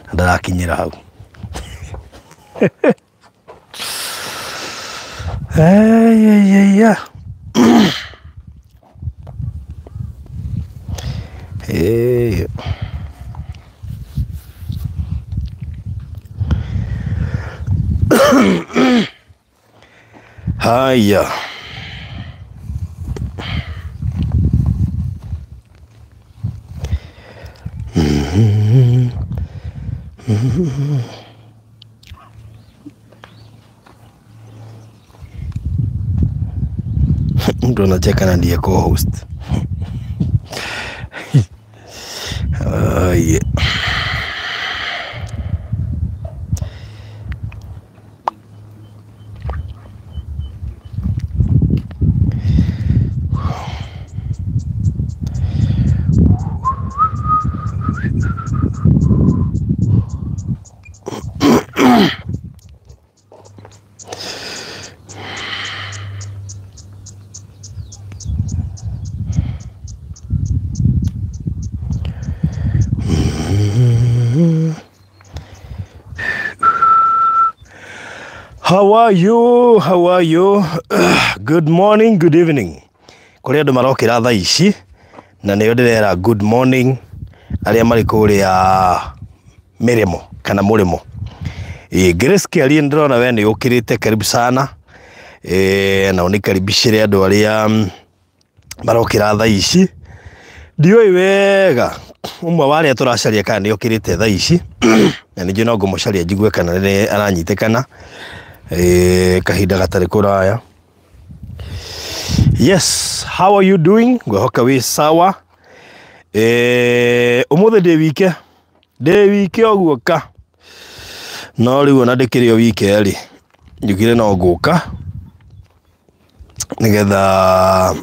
Na ndarakinyĩra hau. Hey, Hey. Haya. Mtu anacheka na ndiye co-host. Yeah. How are you? How are you? Good morning, good evening. Kũrĩ andũ marokĩra thaa ici na nĩo ndĩrera good morning arĩa marĩ kũrĩa mĩrĩmo kana mũrĩmo. Grace Kĩarie ndĩrona we nĩ ũkĩrĩte, karibu sana. Na ũnĩkaribicĩre andũ arĩa marokĩra thaa ici. Ndiũĩ wega ũmwe wa arĩa tũracaria kana nĩ okĩrĩte thaa ici na ningĩ no ngũmũcaria njigue kana nĩ aranyitĩkana kahinda gatarĩ kũraya. Yes, how are you doing? Ngwĩhoka wĩ sawa. Ũmũthĩ ndĩ wike, ndĩ wike ũguo ka, no rĩu ona ndĩkĩrĩ o wike rĩ, njugire no ngũka nĩgetha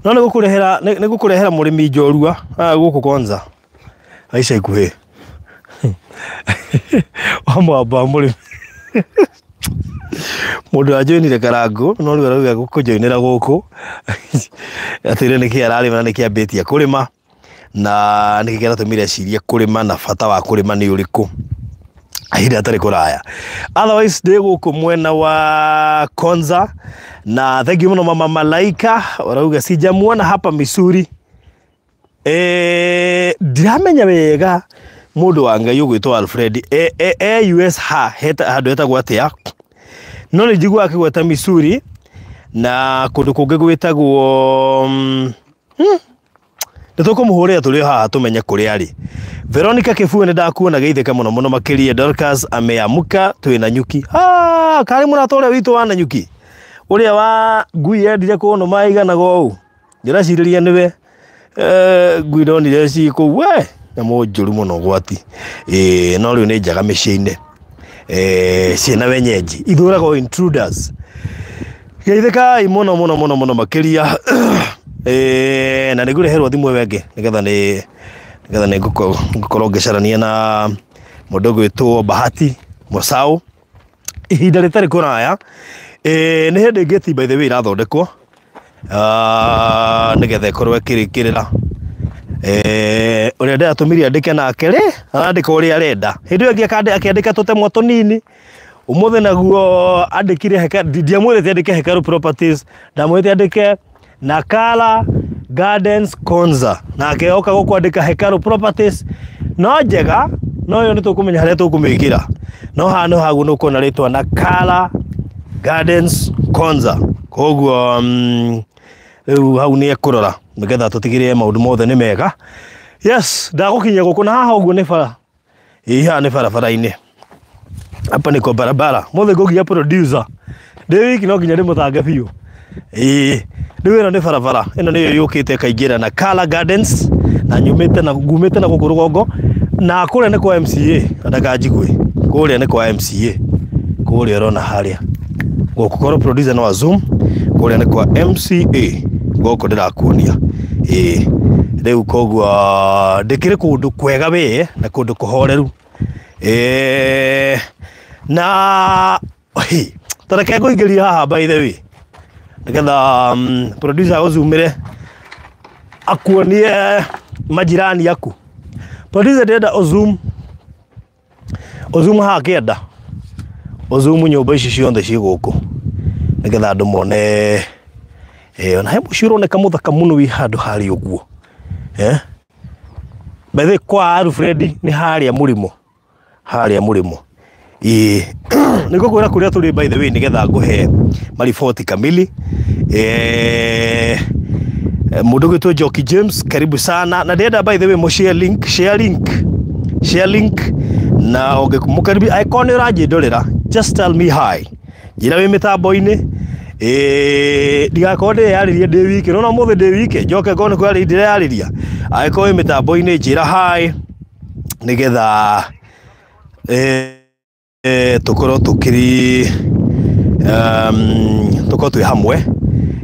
no nĩgũkũrehera nĩgũkũrehera mũrĩmi njorua gũkũ Konza ica ikuhĩ wa mwamba wa mũrĩmi mũndũ anjoinire Karangũ no rĩu arauga gũkũnjoinĩra gũkũ atwĩre nĩkĩ ararĩma na nĩkĩ ambĩtie kũrĩma na nĩkĩ kĩratũmire ecirie kũrĩma na bata wa kũrĩma nĩ ũrĩkũ ihinda atarĩ kũraya. Otherwise ndĩ gũkũ mwena wa Konza na thank you mũno mama Malaika ũrauga sijamuona hapa Misuri. Ndiramenya wega mũndũ wa Ngai ũgwĩtwo Alfred US ha handũ hetagwo atĩa, no nĩ njiguaga akĩgweta Misuri na kũndũ kũngĩ gwĩtagwo nĩ tũkũmũhũrĩra tũrĩ o haha tũmenye kũrĩa arĩ. Veronica Kĩbue nĩ ndakuona geithĩka mũno mũno makĩria. Dorcas ameamuka twĩ na nyuki. Karĩ mũrata ũrĩa witũ wa Nanyuki ũrĩa wa ngui yendire kũnũma ĩiganaga ũũ, ndĩracirĩria nĩwe. Ngui ndonire ci kũu we nyamũ njũru mũno gwati. No rĩu nĩ njega mĩciĩ-inĩ, ciĩna wenyenji ithũragwo intruders. Geithĩkai mũno mũno mũno mũno makĩria. Na nĩngũreherwo thimũ ĩyo ĩngĩ nĩgetha nĩ nĩgetha nĩ ngũkorwo ngĩcarania na mũndũ ũgwĩtwo Bahati Mũcaũ ihinda rĩtarĩ kũraya. Nĩ hĩndĩ ngĩti by the way irathondekwo nĩgetha ĩkorwo ĩkĩrĩkĩrĩra. Ũrĩa ndĩratũmire andĩke nake rĩ arandĩka ũrĩa arenda. Hĩndĩ ĩyo ĩngĩ akĩandĩka tũtemwa tũnini. Ũmũthĩ naguo andĩkire ndiamwĩrĩte andĩke Hekaru Properties, ndamwĩrĩte andĩke Nakala Gardens Konza, nake oka gũkwandĩka Hekaru Properties. No njega, no ĩyo nĩ tũkũmenya harĩa tũkũmĩkĩra. No haha no haguo nĩ ũkuona rĩtwa Nakala Gardens Konza. Koguo rĩu hau nĩ ekũrora nĩgetha tũtigĩrĩre maũndũ mothe nĩ mega. Yes, ndagũkinyia gũkũ na haha ũguo nĩ bara. Ĩĩ haha nĩ barabara-inĩ. Hapa ni kwa barabara. Mothe ngũginya producer. Ndĩ wiki no nginya ndĩmũtange biũ. Ĩĩ, rĩu ĩno nĩ barabara. Ĩno nĩyo yũkĩte ĩkaingĩra na Kala Gardens na nyumĩte na ngumĩte na gũkũ rũgongo na kũrĩa nĩ kwa MCA na ndakanjigue. Kũrĩa nĩ kwa MCA. Kũrĩa ũrona harĩa. Gũkũ korwo producer no zoom. Kũrĩa nĩ kwa MCA. Gũkũ ndĩrakuonia. Ĩĩ, rĩu koguo ndĩkĩrĩ kũndũ kwega we na kũndũ kũhoreru. Na tareke ngũingĩrie haha by the way nĩgetha producer agũzumĩre akuonie majirani aku. Producer ndĩrenda ũzoom Ũzumu haha kĩanda, ũzumu nyũmba ici ciothe ciĩ gũkũ nĩgetha andũ mone. Ona he mũciĩ ũroneka mũthaka mũno wĩ handũ harĩa ũguo. By the way, kwa Alfred nĩ harĩa mũrĩmo, harĩa mũrĩmo. Ĩĩ, nĩ ngũkwĩra kũrĩa tũrĩ by the way nĩgetha ngũhe mariboti kamili. Mũndũ ũgwĩtwo Njoki James, karibu sana. Na ndĩrenda by the way mũ share link, share link, share link na ũngĩmũkaribia angĩkorwo nĩ ũranjĩndorera, just tell me hi, njĩra wĩ mĩtambo-inĩ. Ndigakorwo ndĩreyarĩria ndĩ wiki, nona ũmũthĩ ndĩ wiki njoke ngorwo nĩ kwĩyarĩria ndĩreyarĩria. Angĩkorwo wĩ mĩtambo-inĩ njĩra hi nĩgetha tũkorwo tũkĩrĩ tũkorwo twĩ hamwe.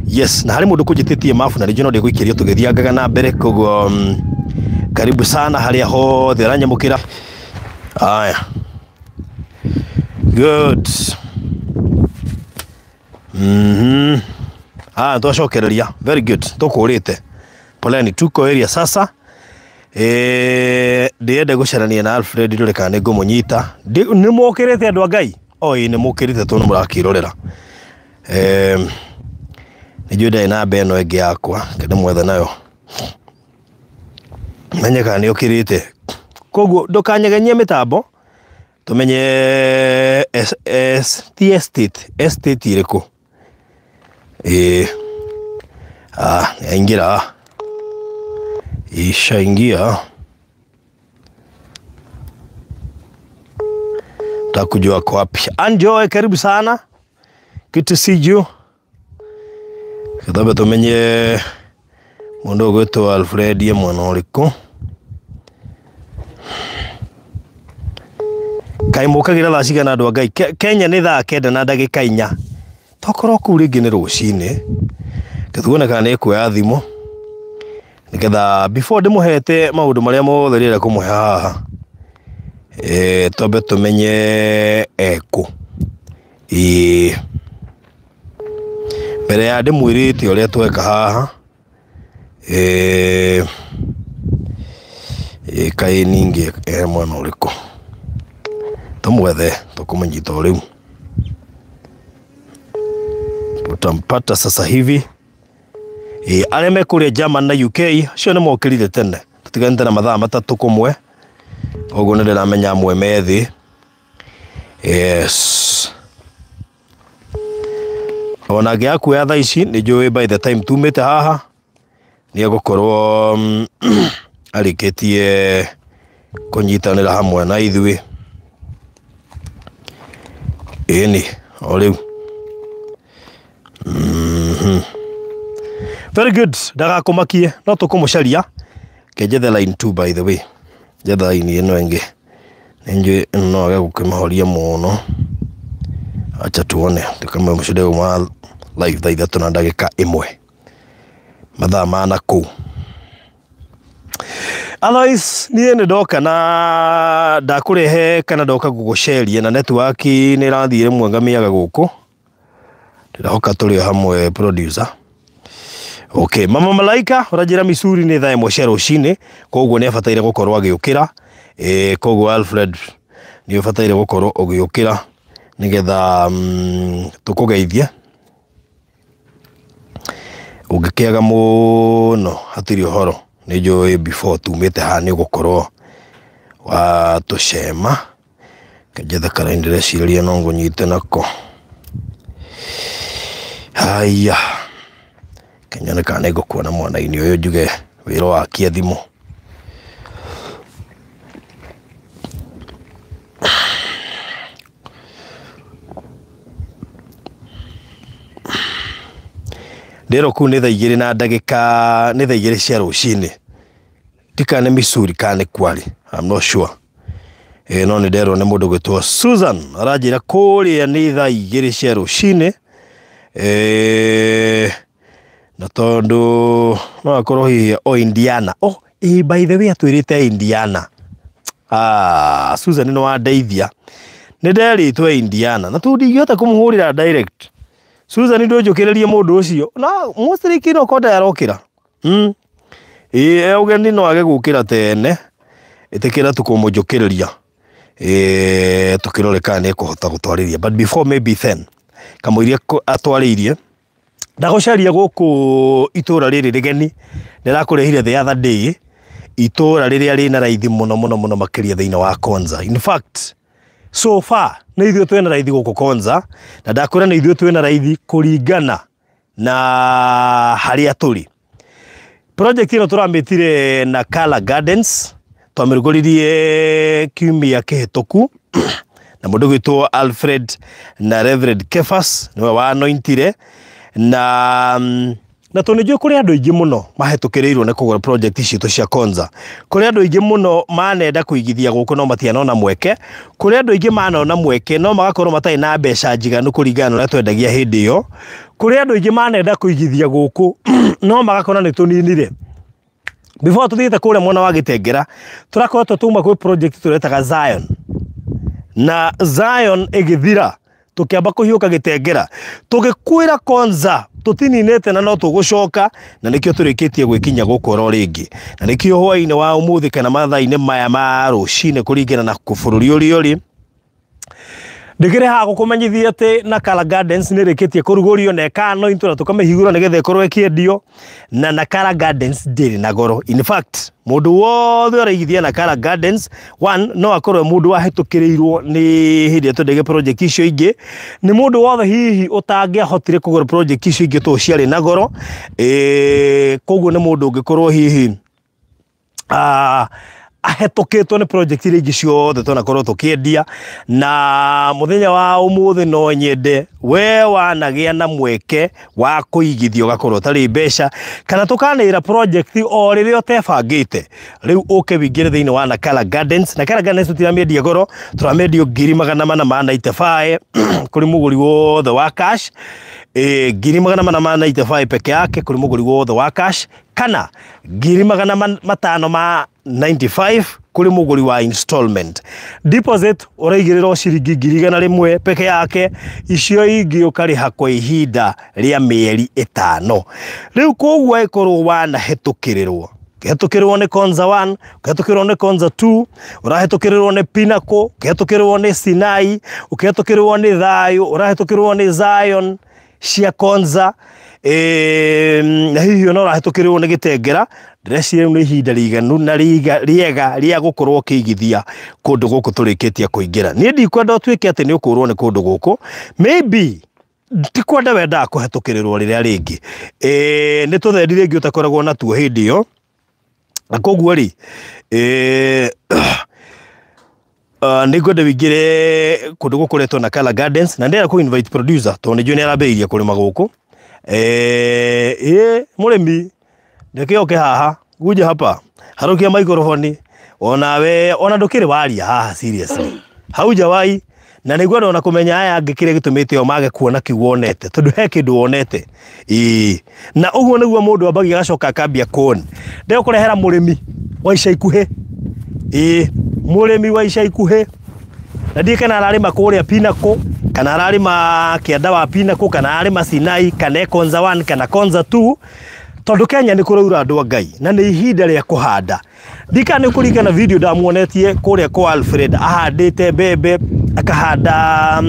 Yes, na harĩ mũndũ kũnjĩtĩtie mabu na rĩngĩ no ndĩgũikĩrio tũgĩthiangaga na mbere, koguo karibu sana harĩa hothe ũranyamũkĩra. Aya, good. Ah, twacokereria, very good, tũkũrĩte poleni, tuko area sasa. Ndĩrenda gũcarania na Alfred ndore kana nĩ ngũmũnyita. Nĩ mokĩrĩte andũ a Ngai? O ĩĩ, nĩ mũkĩrĩte tondũ nĩ mũrakĩrorera. Nĩ njũĩ ndarĩ namba ĩno ĩngĩ yakwa, ndĩmwethe nayo menye kana nĩ ũkĩrĩte. Koguo ndũkanyegenyie mĩtambo tũmenye S, S, ti estate, estate ĩrĩkũ. Ĩĩ, ah, nĩaingĩra, ishaingia, takujua kwa wapi. Anjoy, karibu sana, good to see you. Gĩthambe tũmenye mũndũ ũgwĩtwo Alfred e mwena ũrĩkũ. Kaĩ mũkagĩra thaa cigana andũ a Ngai? Kenya nĩ thaa 9 na ndagĩka 4. Tokorwo kũu rĩngĩ nĩ rũcinĩ. Tuone kana nĩ ekuoya thimũ nĩgetha before ndĩmũhete maũndũ marĩa mothe ndĩrenda kũmũhe haha, twambe tũmenye ekũ. Ĩĩ, mbere ya ndĩmwĩrĩte ũrĩa tweka haha. Kaĩ ningĩ e mwena ũrĩkũ, tũmwethe, tũkũmũnyita o rĩu, utampata sasa hivi. Arĩa me kũrĩa German na UK acio nĩ mokĩrire tene, tũtiganĩte na mathaa 3 kũmwe, koguo nĩ ndĩramenya amwe me thĩ. Yes, ona angĩaga kuoya thaa ici nĩ njũĩ by the time tumĩte haha nĩ egũkorwo arĩkĩtie kũnyitanĩra hamwe na ithuĩ. Ĩni o rĩu. Very good, ndagakũmakie no tũkũmũcaria. Kenjethe line 2 by the way, njetha line ĩno ĩngĩ, nĩ njũĩ ĩno no age gũkĩmũhoria mũno. Acha tuone tukamwe mũcinde wa live thaa 3 na ndagĩka 1, mathaa mana kũu. Otherwise niĩ nĩ ndoka na ndakũrehe kana ndoka gũgũceria na network nĩ ĩrathiĩ rĩmwe ngamĩaga gũkũ, ndĩrahoka tũrĩ o hamwe producer. Okay, Mama Malaika ũranjĩra Missouri nĩ thaa 1 cia rũcinĩ, koguo nĩ abataire gũkorwo agĩũkĩra. Koguo Alfred nĩ ũbataire gũkorwo ũgĩũkĩra nĩgetha tũkũgeithie. Ũngĩkĩaga mũno hatirĩ ũhoro, nĩ njũĩ before tumĩte haha nĩ ũgũkorwo watũcema. Njethe karaini ndĩreciria no ngũnyite nako. Haya, kenyone kana nĩ ngũkuona mwana-inĩ ũyũ njuge wĩra wakie thimũ. Ndĩrwo kũu nĩ thaa 2 na ndagĩka, nĩ thaa 2 cia rũcinĩ, ndikana nĩ Missouri kana nĩ Kwale, I'm not sure. No nĩ nderwo nĩ mũndũ gwĩtwo Susan aranjĩra kũrĩa nĩ thaa 2 cia rũcinĩ. Na tondũ no akorwo hihi o Indiana. Oh, by the way atwĩrĩte Indiana. Ah, Susan nĩ wandeithia, nĩ nderĩtwo Indiana na tondũ ndingĩhota kũmũhũrĩra direct. Susan ndũnjũkĩrĩrie mũndũ ũcio na mostly kino konda arokĩra. Ĩĩ, ũgeni no age gũkĩra tene, ĩtĩkĩra tũkũmũnjũkĩrĩria. Tukirore kana nĩ ekũhota gũtwarĩria, but before maybe then kamũiria atwarĩirie, ndagũcaria gũkũ itũra rĩrĩ rĩgeni ndĩrakũrehire the other day, itũra rĩrĩa rĩna raithi mũno mũno mũno makĩria thĩinĩ wa Konza. In fact, so far nĩ ithuĩ twĩna raithi gũkũ Konza, na ndakwĩra nĩ ithuĩ twĩna raithi kũringana na harĩa tũrĩ. Project ĩno tũramĩtire Nakala Gardens, twamĩrugũririe kiumia kĩhĩtũku na mũndũ gwĩtwo Alfred na Reverend Kefas nĩwe wa anointire na tondũ nĩnjũĩ kũrĩ andũ aingĩ mũno mahĩtũkĩrĩirwo nĩ kũgũra project citũ cia Konza, kũrĩ andũ aingĩ mũno manenda kũigithia gũkũ no matianona mweke, kũrĩ andũ aingĩ manona mweke no magakorwo matarĩ na mbeca njiganu kũringana na ũrĩa twendagia hĩndĩ ĩyo, kũrĩ andũ aingĩ manenda kũigithia gũkũ no magakorwo nĩ tũninire. Before tuthiĩte kũrĩa mwena wa Gĩtengera, tũrakoretwo tuma kwĩ project tũretaga Zion, na Zion ĩgĩthira tũkĩamba kũhiũka Gĩtengera, tũgĩkwĩra Konza tũtininĩte na no tũgũcoka, na nĩkĩo tũrĩkĩtie gwĩkinya gũkũ oro rĩngĩ, na nĩkĩo hwaĩ-inĩ wa ũmũthĩ kana mathaa-inĩ maya ma rũcinĩ kũringana na bũrũri ũrĩa ũrĩ, ndĩkĩrĩ haha gũkũmenyithia atĩ Nakala Gardens nĩ ĩrĩkĩtie kũrugũrio na ĩkanointwo na tũkamĩhingũra nĩgetha ĩkorwo ĩkĩendio, na Nakala Gardens ndĩrĩ na goro. In fact, mũndũ wothe ũraigithia Nakala Gardens, one, no akorwo mũndũ wahĩtũkĩrĩirwo nĩ hĩndĩ ĩrĩa twendagia project icio ingĩ, nĩ mũndũ wothe hihi ũtangĩahotire kũgũra project icio ingĩ tondũ ciarĩ na goro, koguo nĩ mũndũ ũngĩkorwo hihi ahetũkĩtwo nĩ project iria ingĩ ciothe twanakorwo tũkĩendia. Na mũthenya wa ũmũthĩ no nyende we wanagĩa na mweke wa kũigithia ũgakorwo ũtarĩ mbeca kana tũkanĩra project o rĩrĩa ũtebangĩte, rĩu ũke wĩingĩre thĩinĩ wa Nakala Gardens. Nakala Gardens tũtiramĩendia goro, tũramĩendio 495,000 kũrĩ mũgũri wothe wa cash, 495,000 peke yake kũrĩ mũgũri wothe wa cash, kana 595,000 kũrĩ mũgũri wa installment. Deposit ũraigĩrĩrwo ciringi 100,000 peke yake, icio ingĩ ũkarĩha kwa ihinda rĩa mĩeri 5. Rĩu koguo ĩkorwo wanahĩtũkĩrĩrwo, ũkĩhetũkĩrĩrwo nĩ Konza 1, ũkĩhetũkĩrĩrwo nĩ Konza 2, ũrahĩtũkĩrĩrwo nĩ Pinnacle, ũkĩhetũkĩrĩrwo nĩ Sinai, ũkĩhetũkĩrĩrwo nĩ Thayũ, ũrahĩtũkĩrĩrwo nĩ Zion cia Konza, na hihi ona ũrahĩtũkĩrĩrwo nĩ Gĩtengera, ndĩreciria rĩu nĩ ihinda rĩiganu na rĩega rĩa gũkorwo ũkĩigithia kũndũ gũkũ tũrĩkĩtie kũingĩra. Niĩ ndikwenda ũtuĩke atĩ nĩ ũkũrwo nĩ kũndũ gũkũ, maybe ti kwenda wendaga kũhetũkĩrĩrwo rĩrĩa rĩngĩ, nĩ tũthendi rĩngĩ ũtakoragwo natuo hĩndĩ ĩyo, na koguo rĩ, nĩ ngwenda wĩingĩre kũndũ gũkũ Nakala Gardens, na ndĩrenda kũ invite producer tondũ nĩ njũĩ nĩ arambĩrĩirie kũrĩma gũkũ. Mũrĩmi reke oke haha, guje hapa, harũkia microphone onawe, ona ndũkĩrĩ waria haha seriously, haujawai, na nĩ ngwenda ona kũmenya aya angĩ kĩrĩa gĩtũmĩte o mage kuona kĩu wonete, tondũ he kĩndũ wonete. Na ũguo nĩguo mũndũ ambagia agacoka akambia kuona. Ndĩgũkũrehera mũrĩmi wa ica ikuhĩ, mũrĩmi wa ica ikuhĩ, na ndiĩ kana ararĩma kũrĩa Pinnacle, kana ararĩma kĩanda wa Pinnacle, kana ararĩma Sinai, kana Konza 1 kana Konza 2, tondũ Kenya nĩ kũraura andũ a Ngai na nĩ ihinda rĩa kũhanda. Ndikana nĩ kũringana video ndamuonetie kũrĩa kwa Alfred, ahandĩte mbembe, akahanda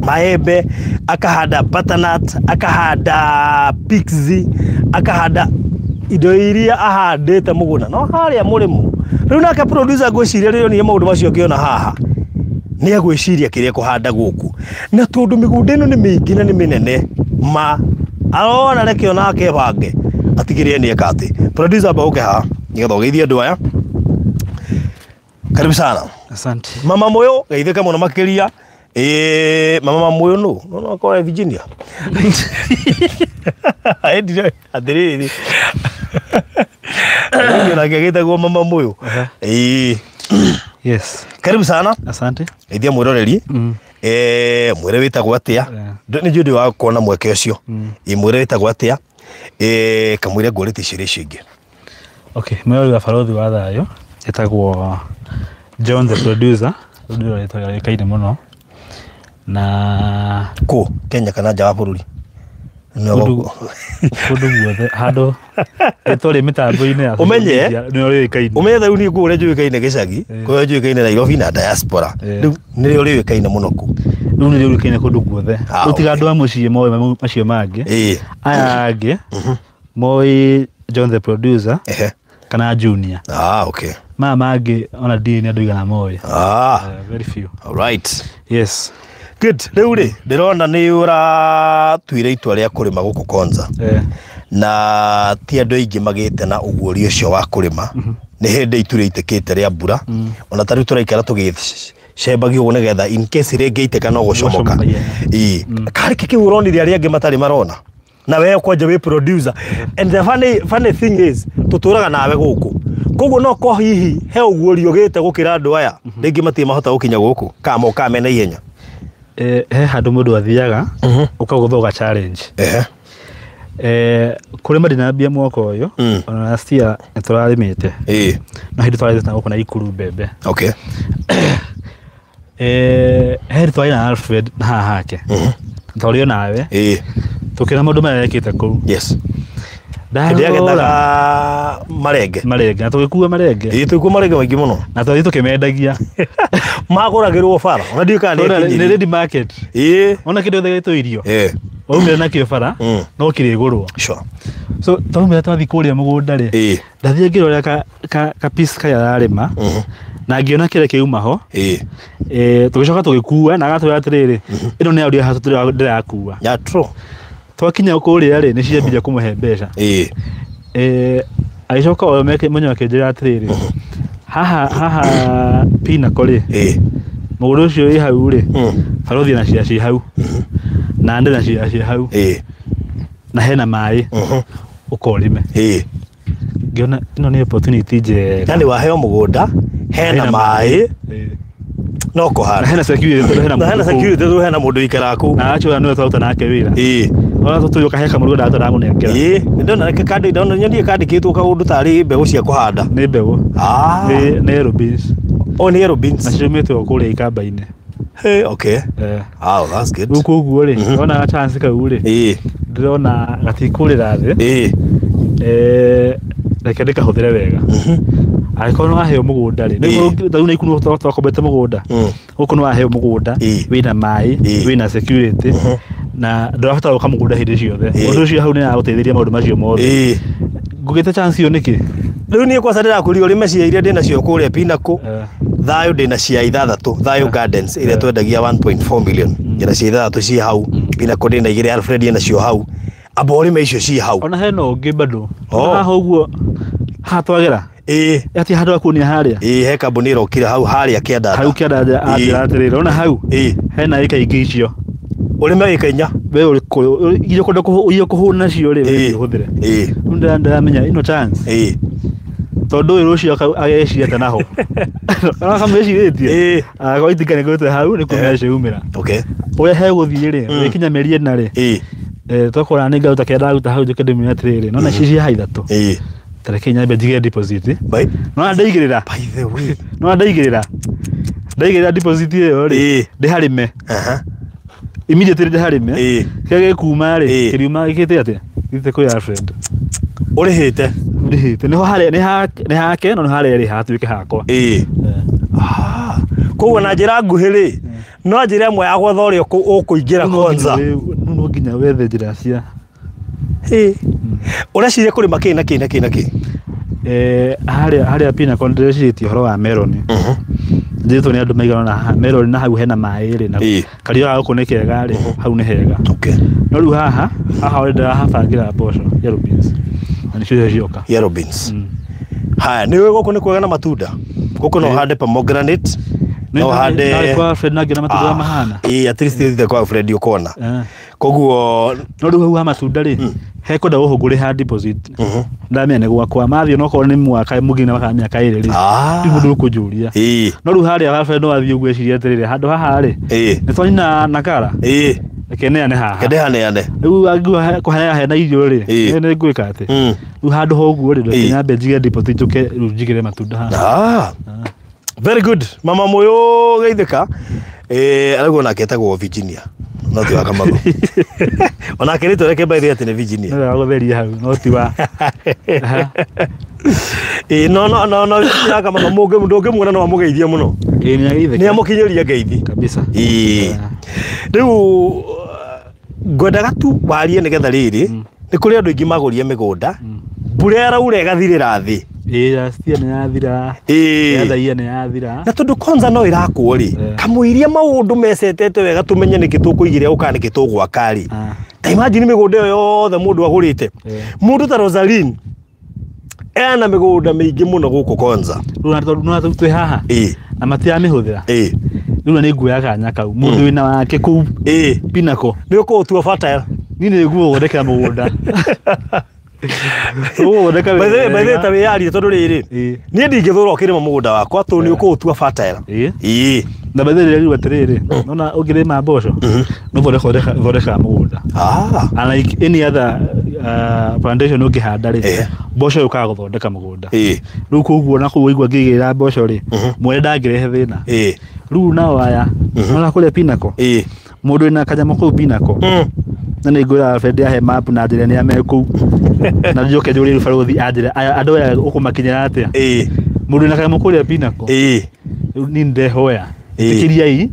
maembe, akahanda butternut, akahanda pixie, akahanda indo iria ahandĩte mũgũnda no harĩa mũrĩmo. Rĩu nake producer ngwĩciria rĩrĩa onire maũndũ macio akĩona haha nĩ agwĩciria kĩrĩa kũhanda gũkũ, na tondũ mĩgũnda ĩno nĩ mĩingĩ na nĩ mĩnene ma arona reke onake bange atigĩrĩre nĩ eka atĩ. Producer amba ũke haha nĩgetha ũgeithie andũ aya. Karibu sana. Asante. Mama Moyo geithĩka mũno makĩria. Mama Moyo no no akorwo Virginia. Endire atĩrĩrĩ, Ndio nake agĩtagwo Mama Moyo. Yes. Karibu sana. Asante. Geithia mwĩroreri. Mwĩre wĩtagwo atĩa? Nĩ njũĩ wa kuona mweke ũcio. Mwĩre wĩtagwo atĩa? Kamwĩre ngũrĩte ciũria icio ingĩ. Okay, mwĩroreri wa Barothi wa Thayũ ĩtagwo John the producer, rĩu nĩrĩo rĩtwa rĩoĩkaine mũno. Na kũ Kenya kana nja wa bũrũri? No. Kũndũ guothe handũ ĩtwarĩ mĩtambo-inĩ ya social Ũmenye- media, nĩ ũrĩũĩkaine. Ũmenye rĩu niĩ kũu ũrĩa njũĩkaine gĩcagi, kũrĩa njũĩkaine Nairobi na diaspora, rĩu nĩrĩo rĩũĩkaine mũno kũu. Rĩu nĩ rĩũĩkaine kũndũ guothe. Ah, Rĩu tiga andũ a mũciĩ moĩ macio mangĩ. Aya angĩ moĩ John the producer kana Junior. Ah, okay. Maya mangĩ ona ndiũĩ nĩ andũ aigana moĩ. Ah. Very few. All right. Yes. Good. Rĩu rĩ, ndĩrona nĩ ũratuire itua rĩa kũrĩma gũkũ Konza. Na ti andũ aingĩ magĩte na ũguũria ũcio wa kũrĩma. Nĩ hĩndĩ itu rĩitĩkĩte rĩa mbura. Ona ta rĩu tũraikara tũgĩcembagia ũguo nĩgetha in case rĩngĩitĩka no gũcomoka. Gũcomoka, yeah. Ĩĩ. Karĩ kĩ kĩu ũronire arĩa angĩ matarĩ marona? Na we kwanja wĩ producer. And the funny thing is, tũtũraga nawe gũkũ. Koguo no ko hihi he ũguũrio ũgĩte gũkĩra andũ aya. Rĩngĩ matirĩ mahota gũkinya gũkũ. Kana mokaga mena ihenya. He handũ mũndũ athiaga ũkagũthwo ga challenge. Kũrĩma ndinambia mwaka ũyũ, ona last year nĩ tũrarĩmĩte. No hĩndĩ twarĩmĩte na gũkũ na Ikuru mbembe. He hĩndĩ twarĩ na Alfred na haha hake. Twarĩ o nawe. Tũkĩona maũndũ marĩa ekĩte kũu. Hĩndĩ agethaga marenge. Marenge. Na tũgĩkua marenge. Ĩĩ, tũgĩkua marenge maingĩ mũno. Na twathiĩ tũkĩmendagia. Magũragĩrwo bara. Ona ndiũĩ kana nĩ Ona nĩ ekinyirie. ready market. Ona kĩndũ gĩothe gĩtũ irio. Waumĩra nakĩo bara, no kĩrĩgũrwo. So twaumĩra twathiĩ kũrĩa mũgũnda rĩ. Ndathiĩ ngĩrora ka piece karĩa ararĩma. Na ngĩona kĩrĩa kĩuma ho. Tũgĩcoka tũgĩkua na agatwĩra atĩrĩrĩ, ĩno nĩ Audi haha ndĩrakua. Yeah, true. Twakinya kũrĩa rĩ, nĩ ciambirie kũmũhe mbeca. Agĩcoka o mwenyewe akĩnjĩra atĩrĩrĩ, haha Pinnacle rĩ, mũgũnda ũcio wĩ hau rĩ, barothi na cia ciĩ hau. Na ndĩ na cia ciĩ hau. Na hena maĩ. Ũka ũrĩme. Ngĩona ĩno nĩ opportunity njega. Yani waheo mũgũnda, hena Hena maĩ, maĩ. no kũhanda. Na hena security tondũ hena Na hena mũndũ kũu. security tondũ hena mũndũ ũikaraga kũu. Na acio nĩwe twaruta nake wĩra. Ona tũtũĩ ũkahe kamũrigo ndatũramũnengera. Nĩ ndona kandi, ndona nyonire kandĩkĩtwo kaũndũ tarĩ mbegũ cia kũhanda. Nĩ mbegũ. Nĩ yellow beans. Oh, nĩ yellow beans. Na ciumĩte o kũrĩa ikamba-inĩ. Hey, okay. Oh, that's good. Rĩu koguo rĩ, ndona chance kau rĩ. Ndĩrona gatikũrĩra thĩ. Reke ndĩkahũthĩre wega. Angĩkorwo nĩ waheo mũgũnda rĩ, ta rĩu Naikuru twakombete mũgũnda. Gũkũ nĩ waheo mũgũnda, wĩna maĩ, wĩna security, na ndũrabatara gũka mũgũnda hĩndĩ ciothe. Ũndũ ũcio hau nĩ aragũteithĩria maũndũ macio mothe. Ngũgĩte chance ĩyo nĩkĩ? Rĩu niĩ kwanza ndĩrakũria ũrĩme cia iria ndĩnacio kũrĩa Pinnacle. Thayũ ndĩna cia ithathatũ, Thayũ Gardens ĩrĩa twendagia 1.4 million. Ndĩna cia ithathatũ ciĩ hau. Pinnacle ndĩna igĩrĩ, Alfred ena hau. Amba ũrĩme icio ciĩ hau. Ona hena ũngĩ bado. Haha ũguo, haha twagera. Ati handũ hakuonia harĩa. Ĩĩ, he kambuni ĩrokire hau harĩa Kĩandanda. Hau Kĩandanda anjĩra atĩrĩrĩ, ona hau. Hena ĩka ingĩ icio. Ũrĩme ĩka inya. We ũrĩ kũ, iria ũkwenda iria ũkũhũna nacio rĩ, we ũhũthĩre. Rĩu ndĩramenya ĩno chance. Tondũ ũyũ rũciũ ageciria ta naho. Kana akamĩcirĩtie. Agakorwo itinga nĩ ngũrĩte hau, nĩkuo mbeca ciumĩra. Ũrĩa hegũthiĩ rĩ, gĩkinya mĩeri ĩna rĩ, twakora nĩ ngaruta kĩrĩa ndaruta hau njũke ndĩmwĩre atĩrĩrĩ, nona ici ciĩ haha ithatũ. Ta reke nyambe njige deposit. Nona ndaigĩrĩra. By the way. Nona ndaigĩrĩra. Ndaigĩrĩra deposit ĩyo rĩ, ndĩharĩme. Immediately ndĩharĩme. Kĩrĩa gĩkuma rĩ, kĩriuma gĩkĩte atĩa? Gĩthiĩte kwĩ Alfred. Ũrĩhĩte? Ũrĩhĩte. Nĩho harĩa, nĩ hake, no nĩ harĩa rĩ, hatuĩke hakwa. Koguo na njĩra nguhĩ rĩ, no njĩra ĩmwe ya gwetha ũrĩa ũkũingĩra kwanza. Rĩu no nginya wethe njĩra cia. Ũreciria kũrĩma kĩ na kĩ na kĩ na kĩ? Harĩa Pinnacle ndĩrecirĩtie ũhoro wa melon. Njĩrĩtwo nĩ andũ maigana ũna haha, melon na hau hena maĩ rĩ, na karia ga gũkũ nĩ kega rĩ, hau nĩ hega. No rĩu haha ũrĩa ndĩrahabangĩra mboco, yellow beans. Na nĩcio cioka. Yellow beans. Haya, nĩ ũĩ gũkũ nĩ kwega na matunda. Gũkũ no ũhande pomegranate, no ũhande Nĩ kwa Fred na ngĩona matunda mahana. Ĩĩ, at least ũthiĩte kwa Fred ũkona. Koguo no rĩu hau ha matunda rĩ, hekwenda gũkũ ngũrĩha deposit. Ndamenya nĩ gwakwa, mathiĩ onokorwo nĩ mwaka mũgima kana mĩaka ĩrĩ rĩ, rĩu mũndũ ũkũnjũria. No rĩu harĩa ha Fred no athiĩ ũguo ecirie atĩrĩrĩ, handũ haha rĩ, nĩ twanyina nakara. Reke neane haha. Reke ndehaneane. Rĩu angĩgua kũheana hena irio rĩ, nĩ ngwĩka atĩ. Rĩu handũ ha ũguo rĩ, reke nyambe njige deposit njũke rĩu njigĩre matunda haha. Very good. Mama Moyo geithĩka. Arauga nake etagwo Virginia. No ti wa Kamatho. Onake rĩtwa rĩake by the way atĩ nĩ Virginia. Nĩ wega gũtheria hau, no ti wa. Ĩĩ, no no no no Virginia wa Kamatho ndũngĩmuona no amũgeithie mũno. Ĩĩ, nĩ ageithĩka. Nĩ amũkinyĩria ngeithi. Kabisa. Ĩĩ. Rĩu ngwendaga tu warie nĩgetha rĩrĩ nĩ kũrĩ andũ aingĩ magũrire mĩgũnda, mbura yaraura ĩgathirĩra thĩ. Ĩĩ, last year nĩ yathira. Ĩĩ. Ya thaia nĩ yathira. Na tondũ kwanza no ĩrakwo rĩ, kamũiria maũndũ mecetete wega tũmenye nĩkĩ tũkũigĩrĩra gũka nĩkĩ tũgwaka rĩ. Ta imagine mĩgũnda ĩyo yothe mũndũ agũrĩte. Mũndũ ta Rosaline ena mĩgũnda mĩingĩ mũno gũkũ Konza. Rĩu na tondũ no twĩ haha. Ĩĩ. Na matiramĩhũthĩra. Ĩĩ. Rĩu nĩ nguoya kanya kau. Mũndũ wĩna wake kũu. Ĩĩ. Pinnacle. Nĩ ũkũũtua fertile. Niĩ nĩ ngũgũthondekera mũgũnda. Ũgũthondeka By the way, by the way, ta wega. wĩyarie tondũ rĩrĩ, Ĩĩ. niĩ ndingĩthũra ũkĩrĩma mũgũnda wakwa tondũ nĩ ũkũũtua fertile. Ĩĩ. Ĩĩ. Na by the way, rĩu atĩrĩrĩ, nona ũngĩrĩma mboco, no thondekaga mũgũnda. Unlike any other plantation ũngĩhanda rĩ, mboco yũkaga gũthondeka mũgũnda. Ĩĩ. Rĩu koguo na kũu waigua ngĩigĩrĩra mboco rĩ, mwene ndangĩrehe thĩna. Ĩĩ. Rĩu nao aya, nona kũrĩa Pinnacle, Ĩĩ. mũndũ wĩna kanyamũ kũu Pinnacle, na nĩ ngwĩra Alfred ahe map na njĩra nĩ ame kũu. Na njoke njũrie barũthi anjĩre aya andũ aya ũkũmakinyĩra atĩa. Ĩĩ. Mũndũ wĩna kanyamũ kũrĩa Pinnacle, Ĩĩ. rĩu niĩ ndehoya. Ĩĩ. Ĩtĩkĩriai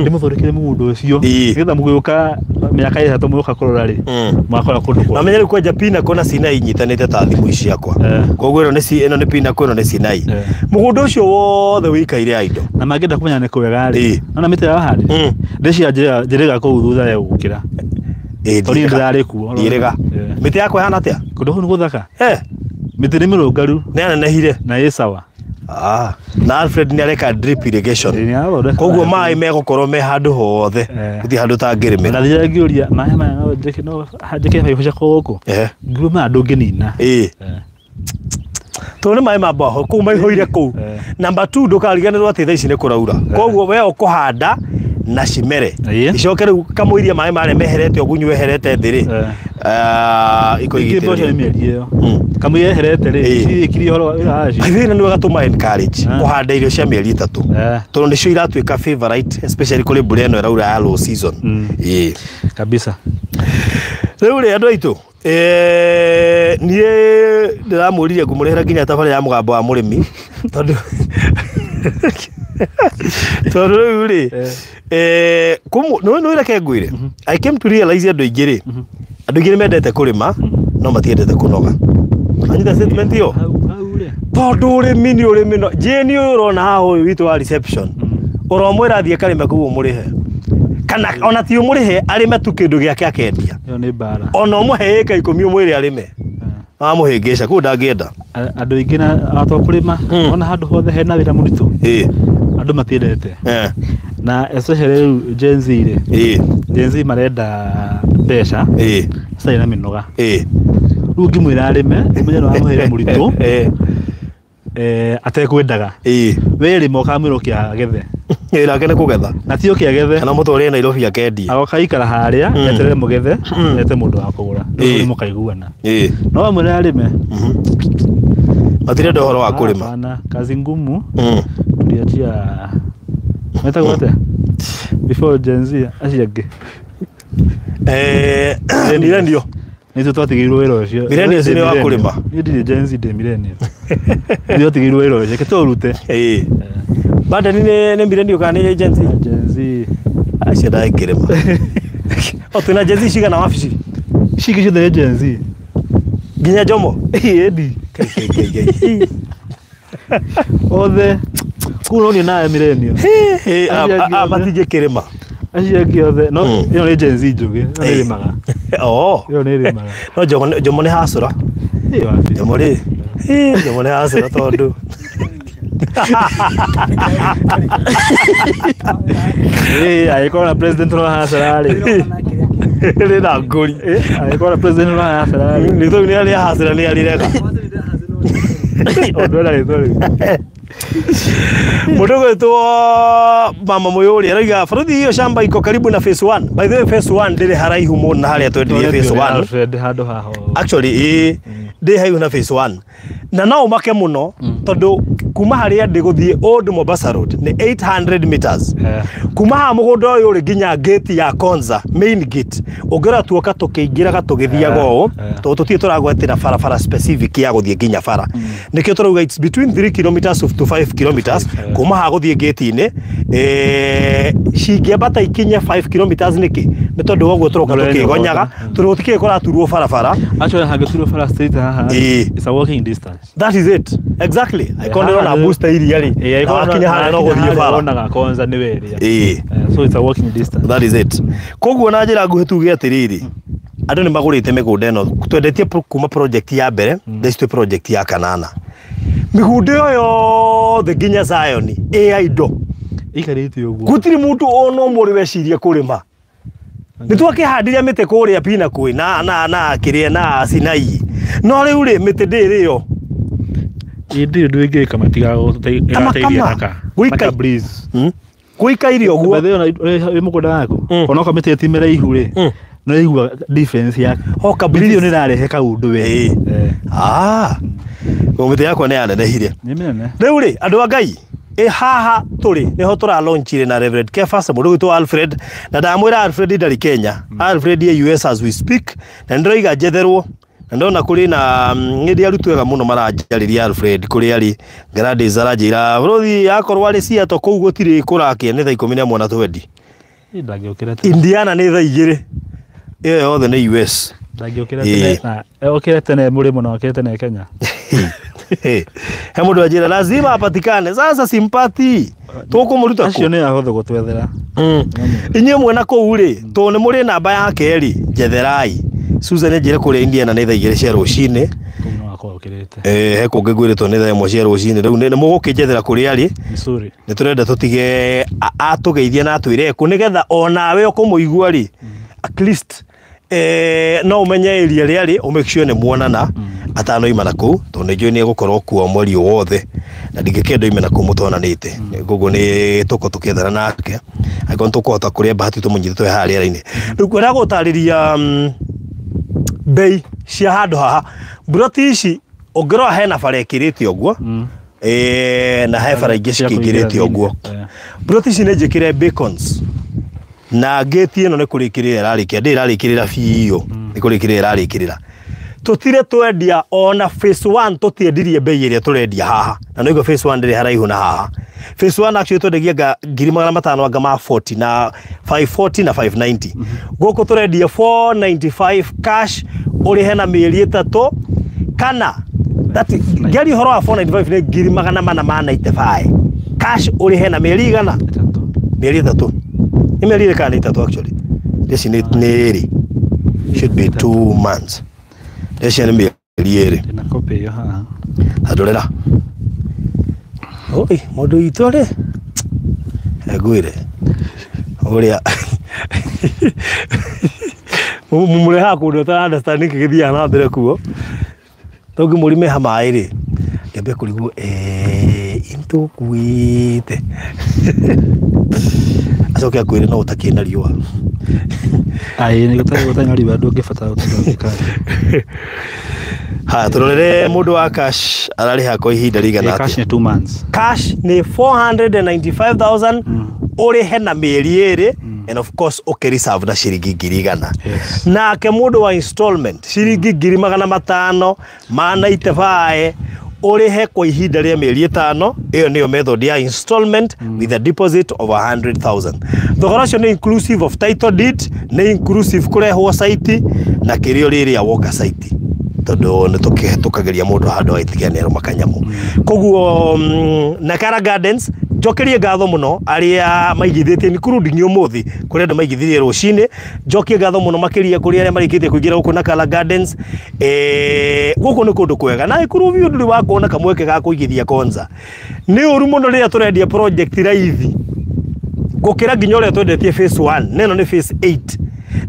ndĩmũthondekere mũgũnda ũcio Ĩĩ. nĩgetha mũgĩũka mĩaka ĩtatũ mũgĩũka kũrora rĩ, mwakora kũndũ kwa. Na menye rĩu kwenja Pinnacle na Sinai inyitanĩte ta thimũ ici ciakwa. Koguo ĩno nĩ ĩno nĩ Pinnacle, ĩno nĩ Sinai. Mũgũnda ũcio wothe wĩikaire indo. Na mangĩenda kũmenya nĩ kwega rĩ, Ĩĩ. nona mĩtĩ ĩrĩa wahandire, ndĩcia njĩrĩga kũu thutha ya gũkĩra. Ĩĩ, Tondũ niĩ ndĩrarĩ kuo. Ndiĩrĩga. Mĩtĩ yakwa ĩhana atĩa? Kũndũ kũu nĩ gũthaka. Mĩtĩ nĩ mĩrũngaru. Nĩ yanenehire. Na ĩ sawa. Na Alfred nĩ areka drip irrigation. Koguo maĩ megũkorwo me handũ hothe. Gũtirĩ handũ ũtangĩrĩmĩra. Na rĩrĩa ngĩũria maĩ maya no njĩke no njĩke baibũ ciakwa gũkũ. Ngĩũria maya ndũngĩnina. Ĩĩ. Tondũ nĩ maĩ ma mbaho kũu maihũire kũu. Number 2 ndũkariganĩrwo atĩ thaa ici nĩ kũraura. Koguo we ũkũhanda na cimere. Icoke rĩu kamũiria maĩ marĩa meherete ũgunyu weherete thĩ rĩ. Ingĩ mboco nĩ mĩeri ĩyo. Kamũiria yeherete rĩ, cirĩkirie ũhoro wa wĩra wacio. By the way, na nĩ wega tũma encourage kũhanda irio cia mĩeri ĩtatũ. Tondũ nĩcio iratuĩka favorite especially kũrĩ mbura ĩno ĩraura ya low season. Ĩĩ. Kabisa. Rĩu rĩ andũ aitũ, niĩ ndĩramũririe ngũmũrehera nginya tabarĩra ya mũgambo wa mũrĩmi tondũ tondũ rĩu rĩ, nĩ reke ngwĩre, I came to realize andũ aingĩ rĩ, andũ aingĩ nĩ mendete kũrĩma no matiendete kũnoga. Anyita statement ĩyo? Tondũ ũrĩmi nĩ ũrĩmi no Jane ũyũ ũrona haha ũyũ witũ wa reception, ũromwĩra athiĩ akarĩme kũu ũmũrĩhe. Kana ona ti ũmũrĩhe arĩme tu kĩndũ gĩake akendia. Ĩyo nĩ mbara. Ona ũmũhe ĩka 10 ũmwĩre arĩme. Amũhĩngĩca kũu ndangĩenda. Andũ aingĩ na to kũrĩma, ona handũ hothe hena wĩra mũritũ. Andũ matiendete. Na especially rĩu Gen Z rĩ. Gen Z marenda mbeca. Citarĩ na mĩnoga. Rĩu ũngĩmwĩra arĩme, ũmenye nĩ wamũhe mũritũ. Atekwendaga. We rĩma ũkamwĩra ũke agethe. Ĩĩ, nake nĩ kũgetha. Na ti ũke agethe. Kana mũtwarĩre Nairobi akendie. Agoka aikara harĩa, eterere mũgethe, ete mũndũ wa kũgũra. Rĩu mũkaiguana. No wamwĩra arĩme. Matirenda ũhoro wa kũrĩma. Hapana, kazi ngumu. Tuliachia metagwo atĩa? Before Gen Z acio angĩ. Millennial. Nĩ ithuĩ twatigĩirwo wĩra ũcio. Millennials nĩ wa kũrĩma. Niĩ ndirĩ Gen Z, ndĩ millennial. Nĩ twatigĩirwo wĩra ũcio, reke tũũrute. Ĩĩ. Biden nĩ millennial kana nĩ Gen Z? Gen Z. Acio ndangĩrĩma. O twĩna Gen Z cigana wabici? Ici ingĩ ciothe nĩ Gen Z. Nginya Jomo? Ĩĩ, ndi. Othe. Kũu no niĩ nawe millennial. Matingĩkĩrĩma. Acio angĩ othe. No ĩyo nĩ Gen Z njũgĩ, ĩyo nĩ ĩrĩmaga. Ĩyo nĩ ĩrĩmaga. No Jomo nĩ hacũra. Ĩĩ, wabi. Jomo rĩ. Jomo nĩ hacũra tondũ. Ĩĩ, angĩkorwo na president no hacũra rĩ. Rĩ na ngũri. Angĩkorwo na president no hacũra rĩ. Nĩ tondũ nĩ arĩa hacũra nĩ arĩrega. Ũndũ ũrĩa rĩtwa rĩu. Mũndũ gwĩtwo mama Mũyũrĩ arauga baruthi hiyo shamba iko karibu na phase 1. By the way, phase 1 ndĩrĩ haraihu mũno na harĩa twendirie phase 1. Alfred handũ haho. Actually, ĩĩ, ndĩ haihu na phase 1. Na no ũmake mũno tondũ kuma harĩa ndĩ gũthiĩ Old Mombasa Road nĩ 800 meters. Kuma haha mũgũnda ũyũ ũrĩ nginya gate ya Konza main gate, ũngĩrora tuoka tũkĩingĩraga tũgĩthiaga ũũ, tondũ tũtirĩ tũragwetera barabara specific ya gũthiĩ nginya bara, nĩkĩo tũrauga it's between 3 kilometers to 5 kilometers kuma haha gũthiĩ gate-inĩ. Cingĩambata ikinye 5 kilometers nĩkĩ? Nĩ tondũ wa ũguo tũroka tũkĩgonyaga, tondũ gũtikĩrĩ kũraturwo barabara. Actually hangĩturwo bara straight haha, it's a walking distance. That is it exactly. Angĩkorwo nĩ ũrona booster iria rĩ, na wakinya harĩa no gũthiĩ bara. Wonaga Konza nĩ weria. So it's a walking distance. That is it. Koguo na njĩra nguhĩ tuge atĩrĩrĩ, andũ nĩ magũrĩte mĩgũnda ĩno twendetie kuma project ya mbere, thaa ici twĩ project ya kanana. Mĩgũnda ĩyo yothe nginya Zion ĩ ya indo. Ikarĩte ũguo. Gũtirĩ mũndũ ona ũmwe ũrĩ weciria kũrĩma. Nĩ twakĩhandire mĩtĩ kũrĩa Pinakũĩ na kĩrĩa na Sinai, no rĩu rĩ mĩtĩ ndĩrĩo. Ĩndĩ ũndũ ĩngĩka matigateithia naka breeze. Gũikaire ũguo. By the way, wĩ mũgũnda waku onokorwo mĩtĩ ti mĩraihu rĩ, nĩ ũraigua difference ya Oka mĩtĩ ĩyo breeze. nĩ ĩrarehe kaũndũ we. Mĩtĩ yakwa nĩ yanenehire. Nĩ mĩnene. Rĩu rĩ andũ a Ngai, ĩ haha tũrĩ nĩho tũralaunchire na Reverend Kefas, mũndũ witũ Alfred, na ndamwĩra Alfred ndarĩ Kenya. Alfred e US as we speak, na nĩndĩroiga njetherwo, na ndona kũrĩ na nĩ arutwo ega mũno maranjarĩria Alfred kũrĩa arĩ. Gladys aranjĩra bũrũthi akorwo arĩ Seattle kũu gũtirĩ kũrakĩa nĩ thaa 11 na 20. Ndangĩũkĩra tene. Indiana nĩ thaa 2. Ĩyo yothe nĩ US. Ndangĩũkĩra tene na okĩre tene mũrĩmo na okĩre tene Kenya. He mũndũ anjĩra lazima apatikane. Sasa simpati tũkũmũruta kũ? Acio nĩ ahũthũ gũtwethera. Inyuĩ mwena kũu rĩ, tondũ nĩ mũrĩ namba yake rĩ, njetherai. Susan anjĩre kũrĩa Indiana nĩ thaa 2 cia rũcinĩ. Kũu no akorwo okĩrĩte. He kũngĩ ngwĩrĩtwo nĩ thaa 1 cia rũcinĩ. Rĩu nĩ mũgũkĩnjethera kũrĩa arĩ. Missouri. Nĩ tũrenda tũtige atũgeithie na atwĩre kũ, nĩgetha onawe ũkũmũigua rĩ, at least no ũmenye area ĩrĩa arĩ, ũ make sure nĩ muonana atanoima na kũu, tondũ nĩ njũĩ nĩ egũkorwo kuo mweri wothe, na ndingĩkĩenda oime na kũu mũtonanĩte. Koguo nĩ tũko tũkĩethana nake, angĩkorwo nĩ tũkũhota kũrĩa bahati tũmũnyite twĩ haha rĩera-inĩ. Rĩu ngwenda gũtarĩria bei cia handũ haha. Mburoti ici ũngĩrora hena bara ĩkĩrĩte ũguo, na he bara ingĩ cikĩingĩrĩte ũguo. Mburoti ici nĩ njĩkĩre beacons, na gate ĩno nĩ kũrĩkĩrĩra ĩrarĩkĩrĩra, ndĩ ĩrarĩkĩrĩra biũ, nĩ kũrĩkĩrĩra ĩrarĩkĩrĩra. Tũtirĩ twendia ona phase 1, tũtiendirie bei ĩrĩa tũrendia haha, na nĩguo phase 1 ndĩrĩ haraihu na haha. Phase 1 actually twendagia nga 500,000 anga ma 40 na 540 na 590. Gũkũ tũrendia 495 cash, ũrĩhe na mĩeri 3, kana ngeri ũhoro wa 495 nĩ 495 cash, ũrĩhe na mĩeri igana? Mĩeri 3. Nĩ mĩeri ĩrĩ kana nĩ 3 actually? Ici nĩ ĩrĩ. Should be 2 months. Ici nĩ mĩeri ĩrĩ. Ndĩna copy ĩyo haha. Andorera. Oi, mũndũ witũ rĩ, ngwĩre ũrĩa mũrehaga kũndũ ũtara understand nĩkĩ gĩthiaga na mbere kuo. Tũngĩmũrĩme ha maĩ rĩ, ngĩambia kũrigwo intũkuĩte. Acoke akwĩre no ũtakĩrĩ na riũa. Aĩ, nĩ gũtarĩ na riũa ndũngĩbatara gũtinda ũgĩkanja. Haya, tũrorere mũndũ wa cash ararĩha kwa ihinda rĩigana Cash atĩa? nĩ 2 months. Cash nĩ 495,000, ũrĩhe na mĩeri 2, and of course ũkĩreserve na ciringi 100,000. Nake mũndũ wa installment ciringi 500,000 ũrĩhe kwa ihinda rĩa mĩeri 5. Ĩyo nĩyo method ya installment with a deposit of 100,000. Thogora ũcio nĩ inclusive of title deed, nĩ inclusive kũrehwo site na kĩrĩa rĩrĩa woka site, tondũ nĩ tũkĩhetũkagĩria mũndũ handũ agĩtigia nĩ arũma kanyamũ. Koguo Nakara Gardens, njokerie ngatho mũno arĩa maigithĩtie including ũmũthĩ kũrĩ andũ maigithirie rũcinĩ. Njokie ngatho mũno makĩria kũrĩ arĩa marĩkĩtie kũingĩra gũkũ Nakara Gardens. Gũkũ nĩ kũndũ kwega na ĩkuru biũ, ndũrĩ wa kuona kamweke ga kũigithia Konza. Nĩ ũru mũno rĩrĩa tũrendia project raithi gũkĩra nginya ũrĩa twendetie phase 1, na ĩno nĩ phase 8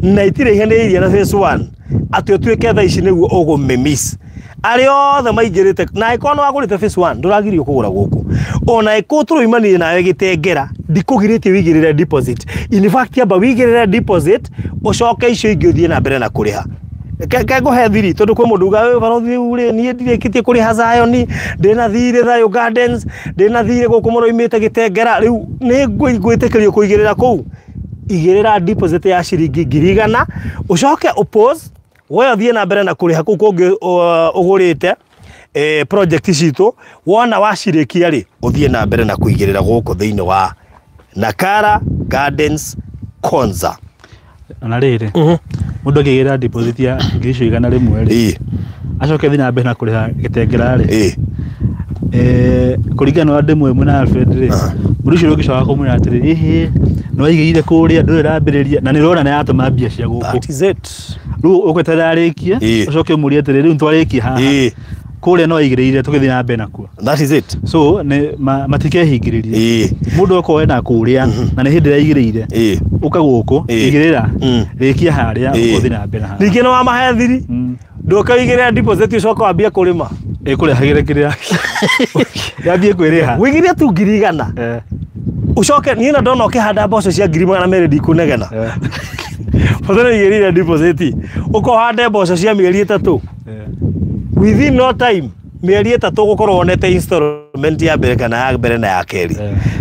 na itirĩ ihanĩrĩirie na phase 1 atĩ ũtuĩke thaa ici nĩguo ũgũmĩmiss. Arĩa othe maingĩrĩte na ĩkorwo nĩ wagũrĩte phase 1 ndũragirio kũgũra gũkũ, ona ĩkorwo tũroimanire nawe gĩtengera, ndikũgirĩtie wĩigĩrĩre deposit. In fact, amba wĩigĩrĩre deposit ũcoke icio ingĩ ũthiĩ na mbere na kũrĩha. Ke ngũhe thiri tondũ kwĩ mũndũ uga barothi rĩu rĩ niĩ ndirĩkĩtie kũrĩha Zion, ndĩna thirĩ Thayo Gardens, ndĩna thirĩ gũkũ mũroimĩte Gĩtengera, rĩu nĩ ngwĩtĩkĩrio kũigĩrĩra kũu. Igĩrĩra deposit ya ciringi 100,000 ũcoke ũpause we ũthiĩ na mbere na kũrĩha kũu kũngĩ ũgũrĩte project citũ. Wona wacirĩkia rĩ, ũthiĩ na mbere na kũigĩrĩra gũkũ thĩinĩ wa Nakara Gardens Konza. Ona rĩrĩ, mũndũ akĩgĩra deposit ya 100,000 rĩ, acoke thiĩ na mbere na kũrĩha Gĩtengera rĩ, kũringana na ndĩmwe mwena Alfred rĩ, mũndũ ũcio ũngĩcoka kũmwĩra atĩrĩ, ĩhĩ nĩ waigĩire kũrĩa ndũrĩ ũrambĩrĩria na nĩ ũrona nĩ yatũma mbia cia gũkũ. That is it. Rĩu ũgweterera arĩkie, ũcoke ũmũrie atĩrĩ, rĩu nĩtwarĩkia haha, kũrĩa no waigĩrĩire tũgĩthiĩ na mbere nakuo. That is it. So nĩ matikehingĩrĩrie. Mũndũ okorwo ena kũrĩa na nĩ hĩndĩ ĩrĩa aigĩrĩire, ũka gũkũ, igĩrĩra, rĩkia harĩa, ũgũthiĩ na mbere haha. Ningĩ nĩ wamahe thiri, ndũke ũigĩrĩre deposit ũcoke wambie kũrĩma. Ĩkũrehagĩre kĩrĩa yambie kwĩrĩha. Wĩigĩrĩre tu 100,000. Ũcoke niĩ na ndona ũkĩhanda mboco cia 200,000 ndikũnegena. Bata nĩ ũigĩrĩire deposit, ũkohande mboco cia mĩeri 3. Within no time mĩeri 3 ũgũkorwo wonete installment ya mbere kana ya mbere na ya kerĩ.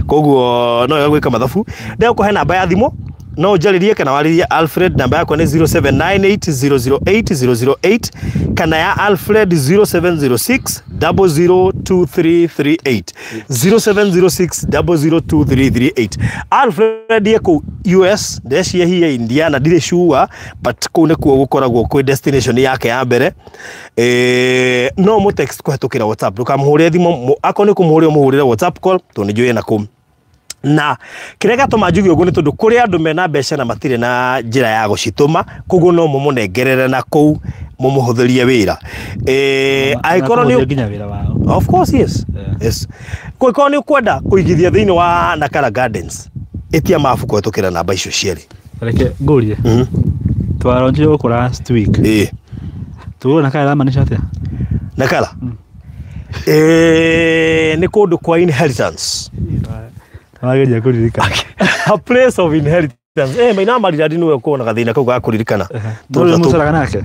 Koguo no wega gwĩka mathabu. Ndegũkũhe namba ya thimũ, no ũnjarĩrie kana warĩrie Alfred. Namba yakwa nĩ 0798008008 kana ya Alfred 0706 002338, 0706 002338. Alfred ye kũu US, ndeciria Indiana, ndirĩ sure, but kũu nĩkuo gũkoragwo kwĩ destination yake ya mbere. No mũ text kũhetũkĩra WhatsApp, ndũkamũhũrĩre thimũ, akorwo nĩ kũmũhũrĩra ũmũhũrĩre WhatsApp call tondũ nĩ njũĩ ena kũu. Na kĩrĩa gĩatũma njuge ũguo nĩ tondũ kũrĩ andũ mena mbeca na matirĩ na njĩra ya gũcitũma, koguo no mũmũnengerere na kũu mũmũhũthĩrie wĩra. Angĩkorwo nĩ nginya wĩra wao. Of course, yes. Yes. Kũngĩkorwo nĩ ũkwenda kũigithia thĩinĩ wa Nakara Gardens, ĩtia mabu kũhetũkĩra namba icio cierĩ. Reke ngũrie. Twaronjire gũkũ last week. Tuona Nakara ĩramaanisha atĩa? Nakara? Nĩ kũndũ kwa inheritance. Wageria kũririkana. A place of inheritance. Maina Maridadi nĩwe ũkoragwo na gathĩna kau ga kũririkana. Ndũrĩ mũceraga nake?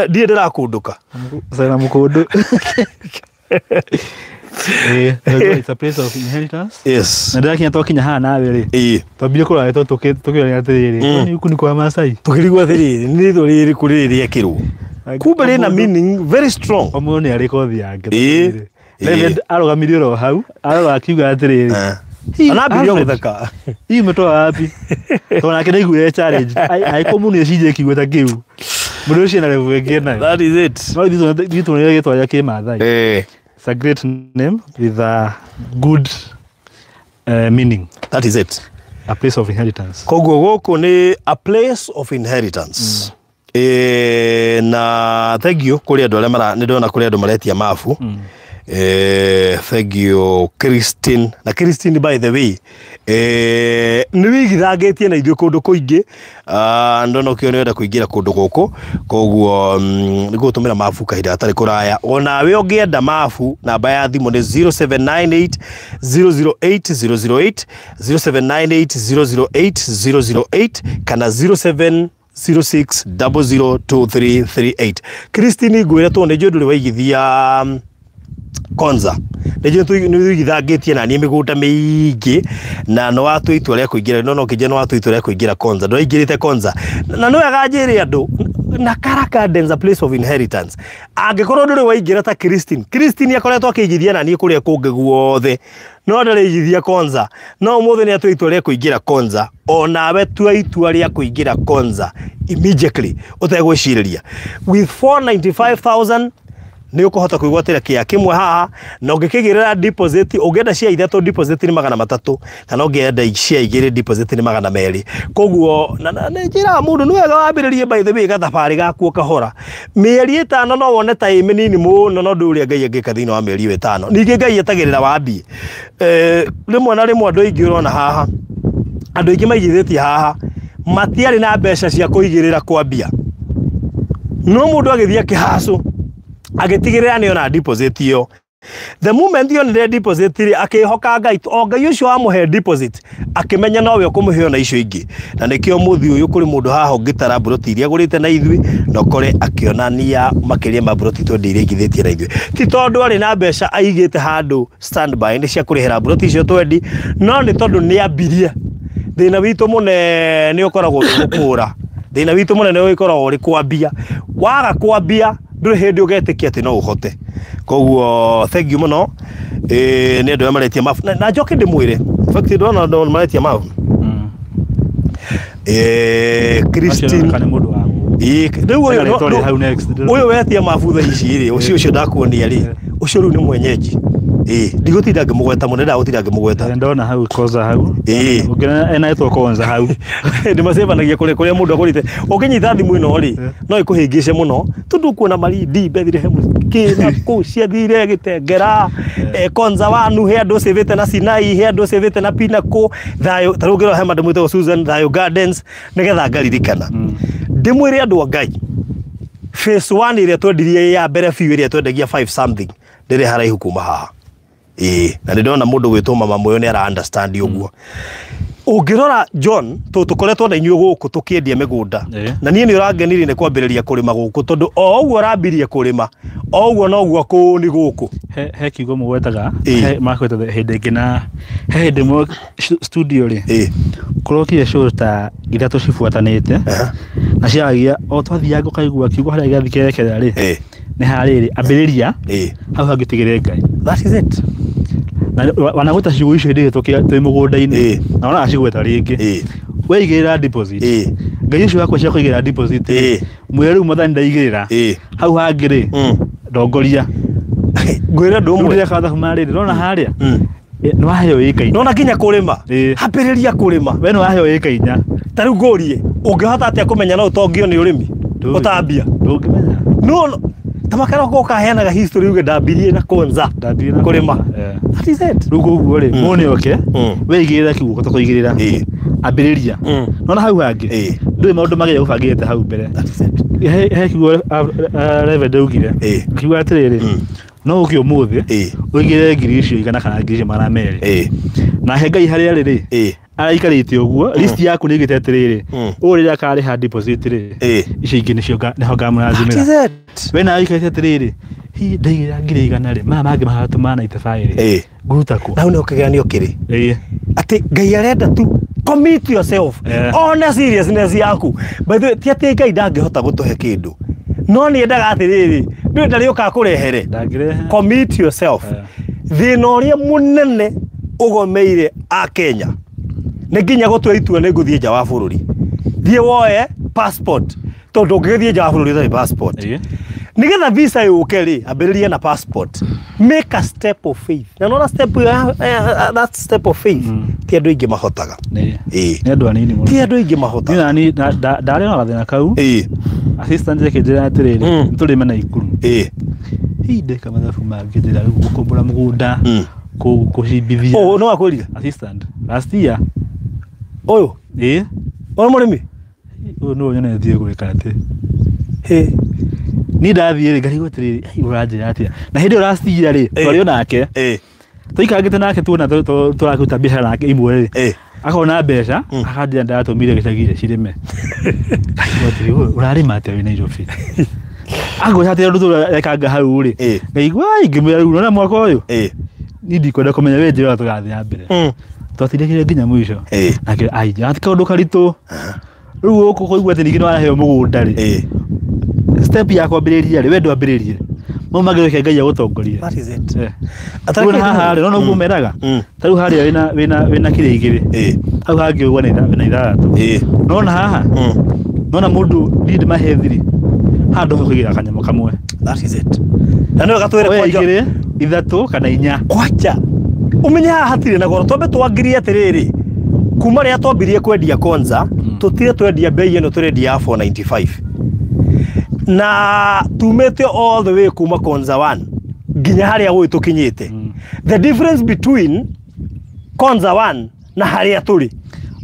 Ndirĩ ndĩrakũndũka. Mũcera mũkũndũ. It's a place of inheritance. Yes. Na ndĩrakinya twakinya haha nawe rĩ. Twambire kũrora tũkĩũria atĩrĩrĩ, kwani huku ni kwa Maasai? Tũkĩrigwo atĩrĩrĩ, nĩ rĩtwa rĩrĩkũ rĩrĩ rĩekĩrwo? Kumbe rĩna meaning very strong. O mũndũ nĩ arĩ kothi yake. David arũgamirie oro hau, arora akiuga atĩrĩrĩ. Anambirie gũtheka. Hii umetoa wapi? Tondũ nake nĩaiguire challenge. Angĩkorwo mũndũ nĩecirie kiugo ta kĩu, mũndũ ũcio ena level ĩngĩ nayo. That is it. No ithuĩ tuonire gĩtwa gĩa kĩmathai. It's a great name with a good meaning. That is it. A place of inheritance. Koguo gũkũ nĩ a place of inheritance. Na thank you kũrĩ andũ arĩa nĩ ndona kũrĩ andũ maretia mabu. Thank you Christine. Na Christine, by the way, nĩ wĩigithangĩtie na ithuĩ kũndũ kũingĩ. Ndona ũkĩo nĩ wenda kũingĩra kũndũ gũkũ, koguo nĩ ngũgũtũmĩra mabu kahinda gatarĩ kũraya. Onawe ũngĩenda mabu, namba ya thimũ nĩ 0798 008 008, 0798 008 008 kana 07 06 002338. Christine, ngwĩre tondũ nĩ njũĩ ndũrĩ waigithia Konza, nĩ wĩigithangĩtie na niĩ mĩgũnda mĩingĩ na nĩ watua itua rĩa kũingĩra, no kĩnjĩra nĩ watua itua rĩa kũingĩra Konza, ndũraingĩrĩte Konza. Na nĩ wega njĩre andũ, Nakara Gardens, a place of inheritance. Angĩkorwo ndũrĩ waingĩra ta Christine, Christine akoretwo akĩigithia na niĩ kũrĩa kũngĩ guothe, no ndarĩigithia Konza. No ũmũthĩ nĩ atua itua rĩa kũingĩra Konza. Onawe tua itua rĩa kũingĩra Konza immediately ũtegwĩcirĩria. With 495,000 nĩ ũkũhota kwĩgwatĩra kĩa kĩmwe haha, na ũngĩkĩgĩrĩra deposit, ũngĩenda cia 3 deposit nĩ 300, kana ũngĩenda cia 2 deposit nĩ 200. Koguo na nĩ njĩraga mũndũ nĩ wega wambĩrĩrie, by the way, gathabarĩ gaku kahora. Mĩeri 5 no wone ta ĩ mĩnini mũno, no ndũĩ ũrĩa Ngai angĩka thĩinĩ wa mĩeri ĩyo 5. Ningĩ Ngai etagĩrĩra wambie. Rĩmwe na rĩmwe andũ aingĩ ũrona haha, andũ aingĩ maigithĩtie haha matiarĩ na mbeca cia kũigĩrĩra kwambia, no mũndũ agĩthiĩ akĩhacũ agĩtigĩrĩra nĩ ona deposit ĩyo. The moment yonire deposit rĩ, akĩhoka Ngai, o Ngai ũcio wamũhe deposit akĩmenya nowe ũkũmũhe ona icio ingĩ. Na nĩkĩo mũthi ũyũ kũrĩ mũndũ haha ũngĩtara mburoti iria agũrĩte na ithuĩ, na ũkore akĩonania makĩria ma mburoti 20 iria aigithĩtie na ithuĩ. Ti tondũ arĩ na mbeca aigĩte handũ standby nĩ cia kũrĩhĩra mburoti icio 20, no nĩ tondũ nĩ ambirie. Thĩna witũ mũnene ũkoragwo ũrĩ gũkũra. Thĩna witũ mũnene ũkoragwo ũrĩ kwambia. Waga kwambia ndũrĩ hĩndĩ ũgetĩkia atĩ no ũhote. Koguo thank you mũno nĩ andũ arĩa maretia mabu. Na njoke ndĩmwĩre, in fact ndona andũ maretia mabu. Christine Kana mũndũ wa gũkũ. Rĩu ũyũ Ena rĩtwa rĩ hau next. Ũyũ wetia mabu thaa ici rĩ, ũcio ũcio ndakuonia rĩ, ũcio rĩu nĩ mwenyeji. Ndigũtinda ngĩmũgweta mũno, ndagũtinda ngĩmũgweta. Ndona hau koza hau. Ũngĩona ena ĩtwo konza hau. Ndĩmacebanagia kũrĩa kũrĩa mũndũ agũrĩte. Ũngĩnyita thimũ ĩno rĩ, no ĩkũhĩngĩce mũno, tondũ ũkuona Malindi, Bethlehem, kĩ na kũu ciathire Gĩtengera, Konza Wanu, he andũ cĩvĩte na Sinai, he andũ cĩvĩte na Pinnacle, thayũ, ta rĩu ũngĩrora he mandũ mwĩtagwo Susan, Thayũ Gardens, nĩgetha ngaririkana. Ndĩmwĩre andũ a Ngai, phase 1 ĩrĩa twendirie ya mbere biũ ĩrĩa twendagia 5 something, ndĩrĩ haraihu kuma haha. Na nĩ ndĩrona mũndũ gwĩtwo mama Moyo nĩ ara understand ũguo. Ũngĩrora John, tũkoretwo na inyuĩ gũkũ tũkĩendia mĩgũnda. Na niĩ nĩ ũrangenirie nĩ kwambĩrĩria kũrĩma gũkũ, tondũ o ũguo ũrambirie kũrĩma, o ũguo noguo kũũ nĩ gũkũ. He kiugo mũgwetaga, he makwetaga hĩndĩ ĩngĩ na he hĩndĩ ĩmwe studio rĩ, kũrokire show ta ithatũ cibuatanĩte, na ciaragia o twathiaga ũkaigua kiugo harĩa gĩathiĩ kĩrekera rĩ, nĩ harĩrĩ ambĩrĩria, hau hangĩ tigĩre Ngai. That is it. Na wanagweta ciugo icio hĩndĩ ĩyo twĩ mũgũnda-inĩ, na wonaga cigweta rĩngĩ. Weigĩrĩra deposit. Ngai ũcio wakwa cia kũigĩrĩra deposit. Mwĩre rĩu mwathani ndaigĩrĩra. Hau hangĩ rĩ, ndongoria. Ngwĩre ũndũ ũmwe. Rĩu ndĩreka mathabu ma rĩrĩ, ndĩrona harĩa. Nĩ waheo ĩka inya. Nona nginya kũrĩma. Ambĩrĩria kũrĩma. We nĩ waheo ĩka inya. Ta rĩu ngũrie, ũngĩhota atĩa kũmenya no ũtongio nĩ ũrĩmi? Ũtambia. Ndũngĩmenya. No, ta makaroko ũkaheanaga history uge ndambirie na Konza. Kũrĩma. That is it. Rĩu koguo rĩ, mũne oke, weigĩrĩra kiugo ta kũigĩrĩra. Ambĩrĩria. Nona hau hangĩ. Ndũĩ maũndũ marĩa ũbangĩte hau mbere. That is it. He kiugo Reverend augire. Kiugo atĩrĩrĩ, no ũke ũmũthĩ, ũigĩrĩre ngiri icio igana kana ngiri icio magana merĩ. Na he Ngai harĩa rĩ, araikarĩte ũguo, list yaku nĩ ĩgĩte atĩrĩrĩ, ũũ rĩrĩa akarĩha deposit rĩ, icio ingĩ nĩcio nĩho ngamũrathimĩra. That is it. We nawe aikarĩte atĩrĩrĩ, hihi ndaigĩrĩra ngiri igana rĩ, maya mangĩ matatũ ma 95 rĩ, ngũruta kũ? Na hau nĩho kĩgeranio kĩrĩ. Atĩ Ngai arenda tu commit yourself. One seriousness yaku. By the way, ti atĩ Ngai ndangĩhota gũtũhe kĩndũ. No nĩ endaga atĩrĩrĩ, ndũĩ ndarĩ ũkaga kũrehere. Commit yourself. Thĩna ũrĩa mũnene ũgomeire a Kenya nĩ nginya gũtua itua nĩ ngũthiĩ nja wa bũrũri. Thiĩ woe passport, tondũ ũngĩgĩthiĩ nja wa bũrũri ũtarĩ passport. Nĩgetha visa yũke rĩ, ambĩrĩria na passport. Make a step of faith. Na nona step that step of faith ti andũ aingĩ mahotaga. Nĩ andũ anini mũno. Ti andũ aingĩ mahotaga. Niĩ ndarĩ na gathĩna kau. Assistant akĩnjĩra atĩrĩrĩ, nĩtũrĩme Naikuru. Hihi ndeka mathabu mangĩ njĩra rĩu gũkombora mũgũnda, kũcimbithia. Ũũ nĩ wakwĩrire? Assistant. Last year. Ũyũ? Ũyũ mũrĩmi? Ũyũ nĩwe nyonetie gwĩka atĩ. Niĩ ndathiĩ rĩ, ngarigwo atĩrĩrĩ, ũranjĩra atĩa? Na hĩndĩ ĩyo last year rĩ, twarĩ o nake. Tũikarangĩte nake tuona tũraruta biacara nake imwe rĩ. Akona mbeca, akanjĩra ndatũmire gĩcagi cirĩme. Ngarigwo atĩrĩrĩ, ũyũ ũrarĩma atĩa wĩ Nairobi? Angwĩra atĩ ũndũ tũrekanga hau rĩ. Ngaigua, ngĩmwĩra rĩu nĩwona mwaka ũyũ? Niĩ ndikwenda kũmenya we njĩra tũrathiĩ na mbere. Twatindĩkire nginya mũico. Nake aija, ati kaũndũ karitũ. Rĩu gũkũ kũigua atĩ ningĩ nĩwaraheo mũgũnda rĩ. Step ya kwambĩrĩria rĩ, we ndwambĩrĩrie. Mau mangĩ reke Ngai agũtongorie. That is it. Rĩu na haha rĩ, nĩwona ũguo meraga? Ta rĩu harĩa wĩna kĩrĩa igĩrĩ. Hau hangĩ ũguo wĩna ithathatũ. Nĩwona haha? Nĩwona mũndũ niĩ ndĩmahe thiri. Haha ndoka kũigĩra kanyamũ kamwe. That is it. Na nĩwe gatwĩre kwanja. Igĩrĩ, ithatũ kana inya. Kwanja. Ũmenye haha hatirĩ na goro. Twambe twangirie atĩrĩrĩ. Kuma rĩrĩa twambirie kwendia Konza, tũtire twendia bei ĩno tũrendia ya 495. Na tumĩte all the way kuma Konza 1 nginya harĩa gũĩ tũkinyĩte. The difference between Konza 1 na harĩa tũrĩ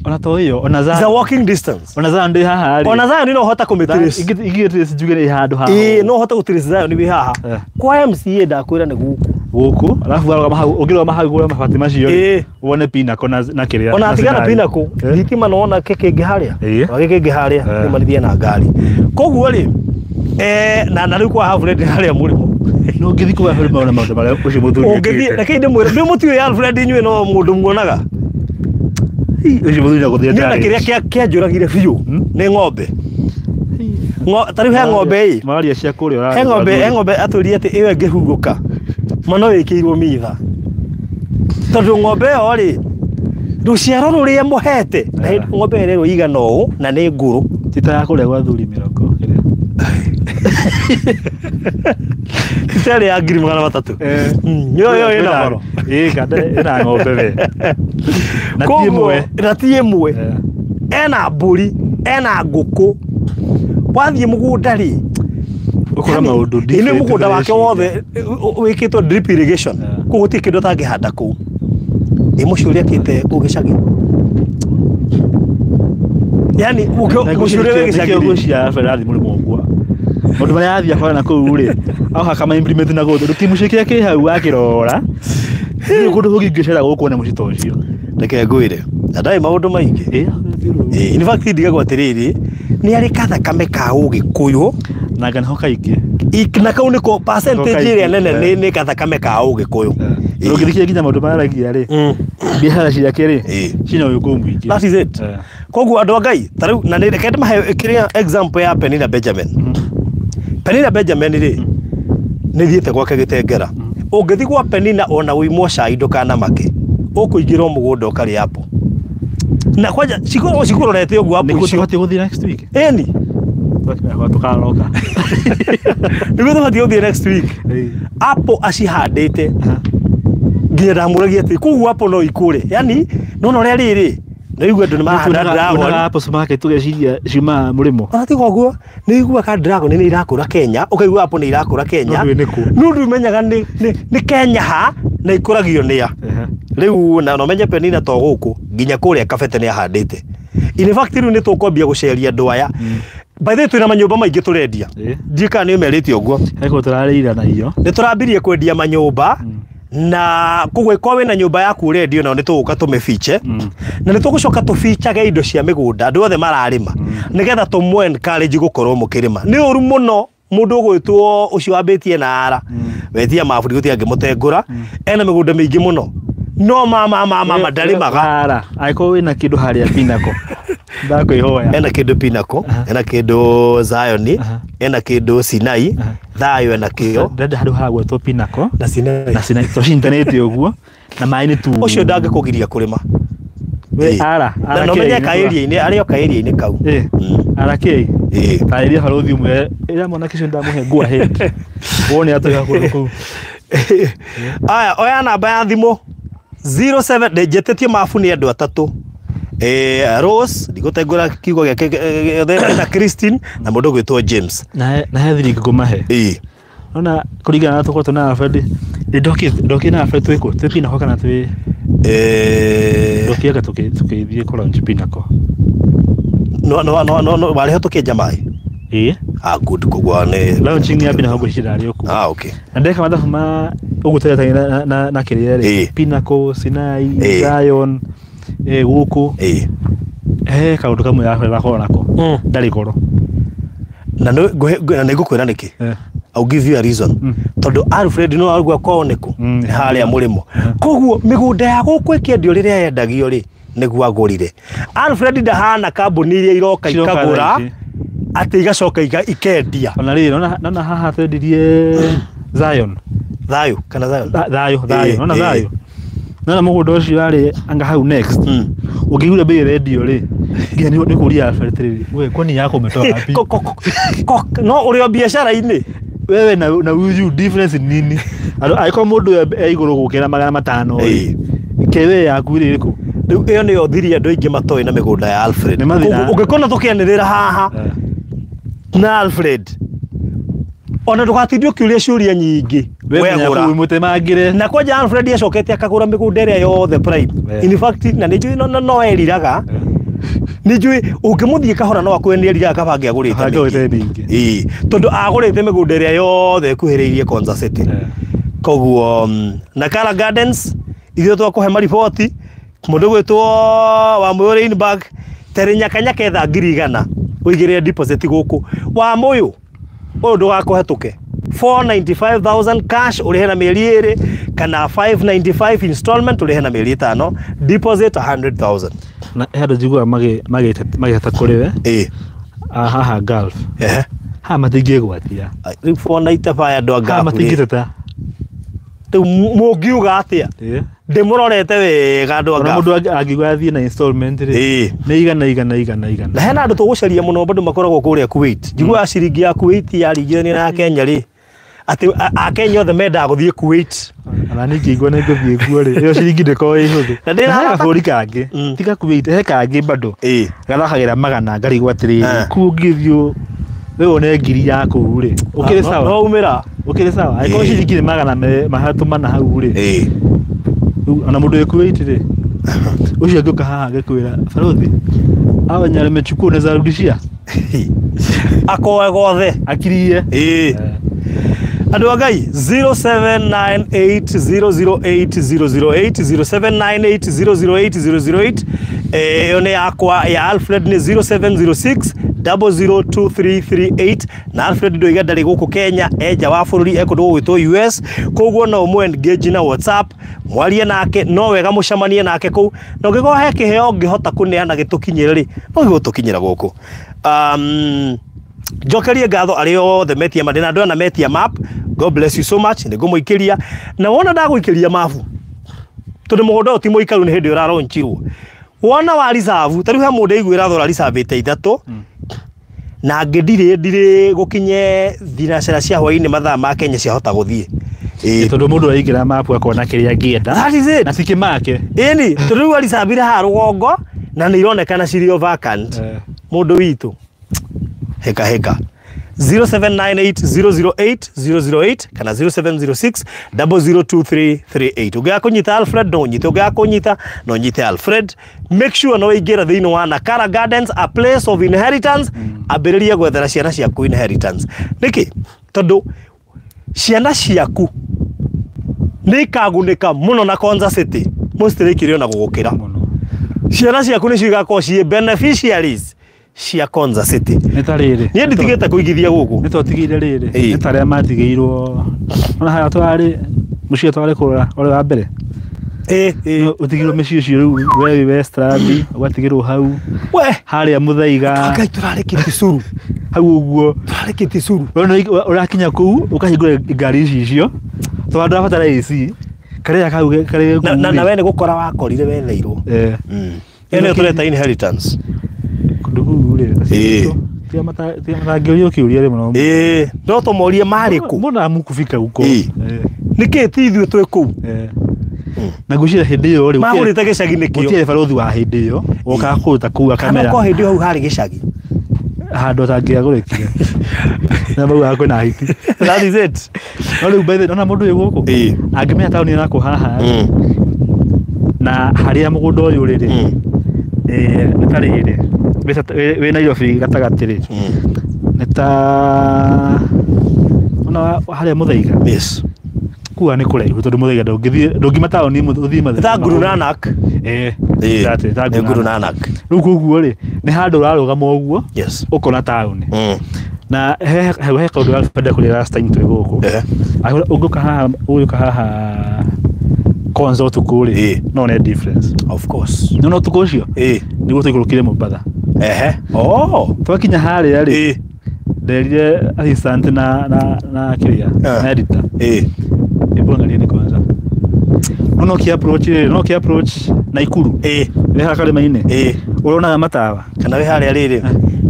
Ona to ĩyo, ona It's a walking distance. Ona Zion ndĩ haha rĩ. Ona Zion no ũhote kũmĩtrace. Ingĩ trace njuge nĩ handũ haha. No ũhote gũtrace Zion wĩ haha. Kwa MCA ndakwĩra nĩ gũkũ. Gũkũ alafu warũgama hau ũngĩrũgama hau igũrũ mabati macio rĩ, wone Pinnacle na kĩrĩa ona atigana Pinnacle thitima no ona kĩngĩ harĩa ona kĩngĩ harĩa nĩ manithie na ngari koguo rĩ na rĩu kwa Alfred harĩa mũrĩmo no ũngĩthiĩ kwa Alfred maũndũ maũndũ marĩa ũcio mũthuri ũngĩthiĩ reke ndĩmwĩre ndĩ mũtiũĩ Alfred inyuĩ no mũndũ muonaga ũcio mũthuri nagũthiĩ na kĩrĩa kĩanjũragire biũ nĩ ng'ombe ta rĩu he ng'ombe ĩ mararia cia kũrĩa he ng'ombe atwĩrire atĩ ĩyo ĩngĩhurũka mwana wĩkĩirwo mitha tondũ ng'ombe ĩyo rĩ rũciaro rũrĩa mũhete ng'ombe ĩrerwo igana ũũ na nĩ ngũrũ ti ta ya kũrĩa gwa thuri mĩrongo ĩrĩa ti ta ĩrĩa ya 300,000 ĩyo ĩna goro ĩna ng'ombe we na ti ĩmwe na ti ĩmwe ena mbũri ena ngũkũ wathiĩ mũgũnda rĩ ukora maundu ĩno mũgũnda wake wothe wĩkĩtwo drip irrigation koguo gũtirĩ kĩndũ atangĩhanda kũu ĩ mũciĩ ũrĩa akĩte kũu gĩcagi yani mũciĩ ũrĩa wĩ gĩcagi nĩkĩo ngwĩciria Alfred athiĩ mũrĩmo ũguo maũndũ marĩa athiĩ akora na kũu rĩ aoka akama implement na gũkũ tondũ kĩmũciĩ kĩrĩa kĩ hau akĩrora ndirĩ kũndũ kũngĩ ingĩcera gũkũ wone mũciĩ ta ũcio reke ngwĩre na ndarĩ maũndũ maingĩ in fact ndigagwo atĩrĩrĩ nĩ arĩ kathakame ka ũgĩkũyũ na nganaho kaingĩ na kau nĩko percentage ĩrĩa nene nĩ kathakame ka ũgĩkũyũ ũngĩthikia nginya maũndũ mararagia rĩ biacara ciake rĩ cina ũgĩkũyũ mũingĩ that is it koguo andũ a Ngai ta rĩu na reke ndĩmahe kĩrĩa example ya Penina Benjamin Penina Benjamin rĩ nĩ thiĩte gwake Gĩtengera ũngĩthiĩ gwa Penina ona ũimwo cai ndũkanamake ũkũingĩra mũgũnda ũkarĩa apple na kwanja cikorwo cikũrorete ũguo apple icio nĩguo tũbatiĩ gũthiĩ next week ĩni tũkaroka nĩguo tũbatiĩ gũthiĩ next week apple acihandĩte nginya ndamũragia atĩ koguo apple no ikũre yani nona ũrĩa rĩrĩ nĩ igua andũ nĩ marahanda dragon apple supermarket tũgeciria ciumaga mũrĩmo ona tiga ũguo nĩ iguaga dragon nĩ irakũra Kenya ũkaigua apple nĩ irakũra Kenya no ndũmenyaga nĩ Kenya ha na ikũragio nĩ a rĩu na no menye Penina to gũkũ nginya kũrĩa Kabete nĩ ahandĩte in fact rĩu nĩ tũkwambia gũceria andũ aya by the way twĩna manyũmba maingĩ tũrendia ndiũĩ kana nĩ ũmerĩte ũguo heko tũrarĩira na irio nĩ tũrambirie kwendia manyũmba na koguo ĩkorwo wĩna nyũmba yaku ũrendio nayo nĩ tũgũka tũmĩbiche na nĩ tũgũcoka tũbicage indo cia mĩgũnda andũ othe mararĩma nĩgetha tũmũ encourage gũkorwo mũkĩrĩma nĩ ũru mũno mũndũ ũgwĩtwo ũcio wambĩtie na ara wetia maburi gũtirĩ angĩmũtengũra ena mĩgũnda mĩingĩ mũno no mama ndarĩmaga ara angĩkorwo wĩna kĩndũ harĩa Pinnacle ndakwĩhoya ena kĩndũ Pinnacle ena kĩndũ Zion ena kĩndũ Sinai thayũ ena kĩo ndenda handũ haragwetwo Pinnacle na Sinai na Sinai tũcindanĩte ũguo na maĩ nĩ tu ũcio ndangĩkũgiria kũrĩma ara na no menye ka area-inĩ arĩ o ka area-inĩ kau ara kĩ tarĩria barũthi ũmwe ĩrĩa mwanake ũcio ndamũhe go ahead wone atũiga kũndũ kũu aya oya namba ya thimũ 07 njĩtĩtie mabu nĩ andũ atatũ Rose ndigũtengũra kiugo gĩake gĩothe na Christine na mũndũ ũgwĩtwo James na he thiri ngũmahe nona kũringana na tũkorwo na Alfred ndokĩ na Alfred twĩkũ twĩ Pinnacle kana twĩ ndokĩaga tũkĩthiĩ kũ launch Pinnacle no warĩho tũkĩenja maĩ ah good koguo nĩ launching ya Pinnacle ngwĩciria ndarĩ okuo ah okay na ndeka mathabu ma ũguo tũretania na kĩrĩa rĩ Pinnacle Sinai Zion gũkũ he kaũndũ kamwe Alfred akorwo nako ndarĩ goro na nĩ ngũkwĩra nĩkĩ I'll give you a reason tondũ Alfred no aigua kwao nĩkũ nĩ harĩa mũrĩmo koguo mĩgũnda ya gũkũ ĩkĩendio rĩrĩa yendagio rĩ nĩguo agũrire Alfred ndahana kambuni iria iroka ikagũra atĩ igacoka ikendia ona rĩrĩ nona haha twendirie Zion thayũ kana Zion thayũ nona thayũ nona mũgũnda ũcio warĩ anga hau next ũngĩigua bei ĩrendio rĩ nginya nĩ kũria Alfred rĩ we kwani yako umetoa wapi no ũrĩ o biacara-inĩ wewe na huyu difference nini angĩkorwo mũndũ e igũrũ gũkĩra 500 rĩ kewe yaku rĩ ĩrĩkũ rĩu ĩyo nĩyo thiri andũ aingĩ matoĩ na mĩgũnda ya Alfred ũngĩkona tũkĩanĩrĩra haha na Alfred ona ndũgatinde ũkĩũria ciũria nyingĩ wegũra mũtemangĩre na kwanja Alfred acokete akagũra mĩgũnda ĩrĩa yothe prime in fact na nĩ njũĩ no eriraga nĩ njũĩ ũngĩmũthiĩ kahora no akwĩre nĩ eriraga kaba angĩagũrĩte mĩingĩ tondũ agũrĩte mĩgũnda ĩrĩa yothe ĩkuhĩrĩirie Konza City Koguo Nakara Gardens ithuĩ twakũhe mariboti mũndũ gwĩtwo wa Mũyũ Rainbag terĩ nyakanyaka etha 100,000 ũigĩrĩre deposit gũkũ wa Mũyũ ũyũ ndũgakũhetũke 495,000 cash ũrĩhe na mĩeri 2 kana 595 installment ũrĩhe na mĩeri 5 deposit 100,000. Na he andũ njiguaga magĩteta kũrĩ we haha Gulf haha matingĩgwatia Rĩu 495 andũ a haha Gulf rĩ matingĩteta rĩu mũngiuga atĩa ndĩmũrorete wega andũ a ona Gulf. mũndũ angiuga athiĩ na installment rĩ nĩ igana igana igana igana. Na hena andũ tũgũcaria mũno bado makoragwo kũrĩa Kuwait. Njiguaga ciringi ya Kuwait yaringithania na ya Kenya rĩ atĩ a Kenya othe mendaga gũthiĩ Kuwait. Ona niĩ ingĩigua nĩ ngũthiĩ kuo rĩ ĩyo ciringi ndĩkoragwo ĩ hũthũ. Na ndĩra- Na he gabũrũri kangĩ tiga Kuwait he kangĩ bado gathakagĩra magana ngarigwo atĩrĩrĩ kũu ũngĩthiĩ we wone ngiri ya kũu rĩ ũkĩrĩ sawa no umĩra ũkĩrĩ sawa angĩkorwo ciringi nĩ magana matatũ mana hau rĩ rĩu ona mũndũ wĩ Kuwait rĩ ũcio angĩũka haha angĩkwĩra barothi hawa wenye wamechukua unaweza rudishia akoe gothe akirie. Andũ a Ngai 0798008008 0798008008 ĩyo nĩ yakwa ya Alfred nĩ 0706 002338 na Alfred ndoiga ndarĩ gũkũ Kenya enja wa bũrũri e kũndũ gũgwĩtwo US koguo no ũmũ engage na WhatsApp mwarie nake no wega mũcemanie nake kũu na ũngĩkorwo he kĩheo ũngĩhota kũneana gĩtũkinyĩre rĩ no gĩgũtũkinyĩra gũkũ. Njokerie ngatho arĩa othe metia ma ndĩna andũ ana metia map. God bless you so much. Nĩ ngũmũikĩria na wona ndagũikĩria mabu tondũ mũgũnda ũyũ ti mũikaru nĩ hĩndĩ ũraronchirwo wona wa reserve ta rĩu he mũndũ aiguĩra thora reserve ithatũ na angĩ ndirĩ gũkinye thinacara cia hwaĩ-inĩ mathaa ma Kenya ciahota gũthiĩ. Tondũ mũndũ aingĩra mapu akona kĩrĩa angĩenda That is it. na ti kĩmake. Ĩni tondũ rĩu areservire haha rũgongo na nĩ ironekana cirĩ o vacant. Mũndũ witũ heka heka 0798008008 kana 0706 002338 ũngĩaga kũnyita Alfred no ũnyite ũngĩaga kũnyita no ũnyite Alfred. Make sure no waingĩra thĩinĩ wa Nakara Gardens, a place of inheritance. Ambĩrĩria gwethera ciana ciaku inheritance. Nĩkĩ? Tondũ ciana ciaku nĩ ikagunĩka mũno na Konza City mũcitirĩkire ona gũgũkĩra. Ciana ciaku nĩcio igakorwo ciĩ beneficiaries cia Konza City. Nĩ ta rĩrĩ Niĩ nditigĩte kũigithia gũkũ. Nĩ twatigĩire rĩrĩ nĩ ta arĩa matigĩirwo ona harĩa twarĩ mũciĩ twarĩ kũrora ũrĩa wa mbere ũtigĩirwo mĩciĩ ũcio rĩu we wĩ Westland ũgatigĩrwo hau we harĩa Mũthaiga Ngai tũrarĩ Kĩtisuru hau ũguo tũrarĩ Kĩtisuru. We ũrakinya kũu ũkahingũra ngari ici icio tondũ ndũrabatara AC karĩa kau karĩ na we nĩ gũkora wakorire wetheirwo. Ĩyo nĩyo tũreta inheritance. Kũndũ kũu rĩ tiga matangĩũrio kĩũria rĩ mũno. No tũmorie marĩ kũ mbona hamkufika huko nĩkĩ ti ithuĩ twĩ kũu Na ngwĩciria hĩndĩ ĩyo rĩ magũrĩte gĩcagi nĩkĩo gũtiarĩ barothi wa hĩndĩ ĩyo wokaga kũruta kũu kana akamera ko hĩndĩ ĩyo hau harĩ gĩcagi handũ atangĩagũrĩkire na maugaga kwĩna hiti. That is it. No rĩu by the way ona mũndũ ũyũ gũkũ angĩmenya taũni ĩno haha na harĩa mũgũnda ũyũ ũrĩ rĩ nĩ ta rĩrĩ wĩ Nairobi gatagatĩ rĩ nĩ ta ona harĩa Mũthaiga Yes. Kua nĩ kũraihu tondũ Mũthaiga ndũngĩthiĩ ndũngiuma taũni ũthiĩ Mathaiga. Ta Guru Nanak. Exactly, ta Nĩ Guru Nanak. Rĩu koguo rĩ nĩ handũ ũrarũgama ũguo ũkona taũni na he he kaũndũ Alfred kũrĩa last time twĩ gũkũ ũngĩũka haha ũgĩũka haha Konza ũtukũ rĩ no one difference. Of course. No ũtukũ ũcio nĩguo tũikũrũkire Mombatha. Ehe. Oh. Twakinya harĩa rĩ nderire assistant na kĩrĩa na editor hebu angalieni kwanza no ki approach rĩ no ki approach Naikuru wĩ haha karĩma-inĩ ũronaga matawa kana wĩ harĩa rĩrĩ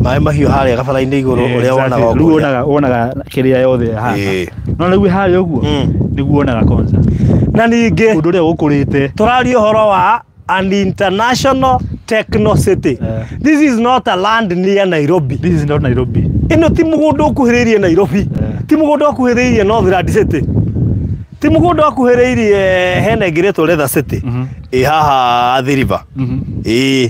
maĩ mahiũ harĩa gabara-inĩ igũrũ ũrĩa wonaga rĩu wonaga kĩrĩa yothe haha no rĩu wĩ harĩa ũguo nĩguo wonaga Konza na ningĩ ũndũ ũrĩa ũkũrĩte tũraria ũhoro wa an international techno city. This is not a land near Nairobi. This is not Nairobi. Ĩno ti mũgũnda ũkuhĩrĩirie Nairobi. Ti mũgũnda ũkuhĩrĩirie Northland City. Ti mũgũnda ũkuhĩrĩirie hena ĩngĩ ĩretwo Leather City. Ĩ haha Athi River. Ĩ.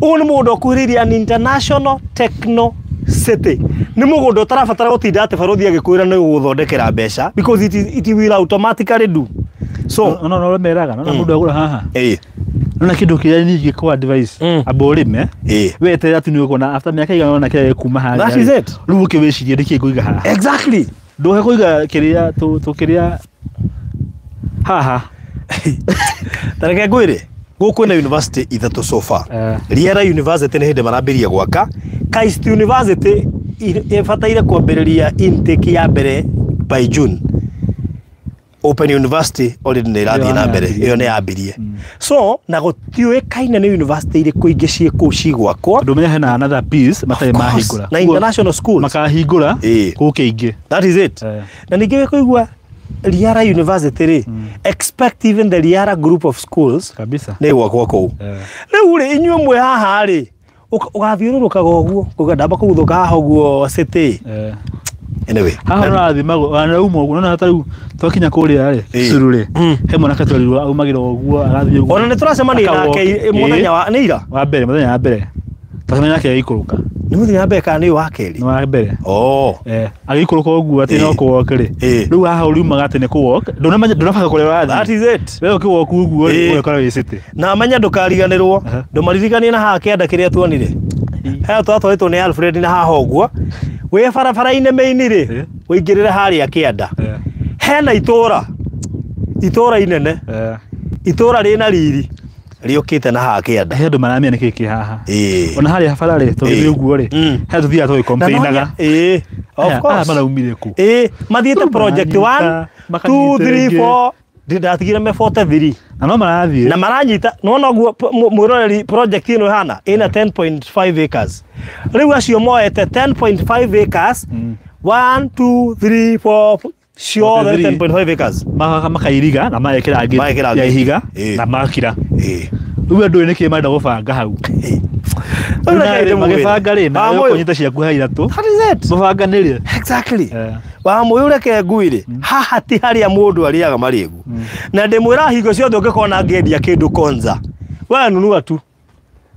Ũyũ nĩ mũgũnda ũkuhĩrĩirie an international techno city. Nĩ mũgũnda ũtarabatara gũtinda atĩ barothi agĩkwĩra nĩ ũgũthondekera mbeca because it will automatically do. So no no meraga no mũndũ agũra haha. Nona kĩndũ kĩrĩa niĩ ingĩkũ advice amba ũrĩme weterera tu nĩ ũkuona after mĩaka ĩigana ũna kĩrĩa gĩkuma harĩa. That is it. Rĩu ũke wĩcirie nĩkĩ ngũiga haha. Exactly. Ndũhe kũiga kĩrĩa tũkĩrĩa haha. Ta reke ngwĩre gũkũ kwĩna university ithatũ so far. Riera University nĩ hĩndĩ marambĩrĩria gwaka. KAIST University ĩbataire kwambĩrĩria intake ya mbere by June. Open University already nĩ ĩrathiĩ na mbere, ĩyo nĩ yambirie. So na gũtiũĩkaine nĩ university irĩkũ ingĩ ciĩ kũu cigwakwo. Ndũmenye hena another piece matarĩ mahingũra. Na international schools makahingũra kũu kĩingĩ. That is it. Na ningĩ wĩkũigua Riara University rĩ, expect even the Riara group of schools kabisa nĩ gwakwo kũu. Rĩu rĩ inyuĩ mwĩ haha rĩ ũgathiũrũrũkaga ũguo kuga ndamba kũguthũka haha ũguo city. Anyway, haha ũrathimagwo wanauma ũguo nona ta rĩu twakinya kũrĩa rĩ curu rĩ he mwanake twerirwo aumagĩra ũguo agathiĩ ũguo. Ona nĩ tũracemania nake mũthenya wa nĩ ira wa mbere mũthenya wa mbere twacemania nake agĩikũrũka. Nĩ mũthenya wa mbere kana nĩ wa kerĩ? Nĩ wa mbere. Oh. Agĩikũrũka ũguo atĩ no kũwalk rĩ. Rĩu haha ũriumaga atĩ nĩ kũwalk. Ndũnabanga kũrĩa ũrathiĩ. That is it. We ũkĩwalk ũguo rĩ ũgekora wĩ city. Na menya ndũkariganĩrwo. Ndũmaririkanie na haha kĩanda kĩrĩa tuonire. Haha twatwarĩtwo nĩ Alfred na haha ũguo. Wĩ barabara-inĩ main rĩ ũingĩrĩre harĩa kĩanda. Hena itũra. Itũra inene. Itũra rĩna riri. Rĩũkĩte na haha kĩanda. He andũ maramenya nĩkĩ kĩ haha. Ona harĩa bara rĩ tũgĩthiĩ ũguo rĩ he tũthiaga tũgĩcomplainaga. Of course. Maraumire kũ? Mathiĩte project 1 2 3 4 ndatigire me 43. Na no marathiĩ. Na maranyita nona ũguo mwĩroreri project ĩno ĩhana ĩna 10.5 acres. Rĩu acio moete 10.5 acres 1 2 3 4 ciothe 10.5 acres. Makairiga na magekĩra ngĩti ya ihiga na makira. Rĩu andũ nĩkĩ marenda gũbanga hau. Magĩbanga rĩ na ũkũnyita ciaku ha ithatũ. That is it. Mũbanganĩrie. Exactly. Wa mũyũ reke ngwĩre haha ti harĩa mũndũ arĩaga marĩgu. Na ndĩmwĩra hingo ciothe ũngĩkona ngĩendia kĩndũ Konza we nunua tu.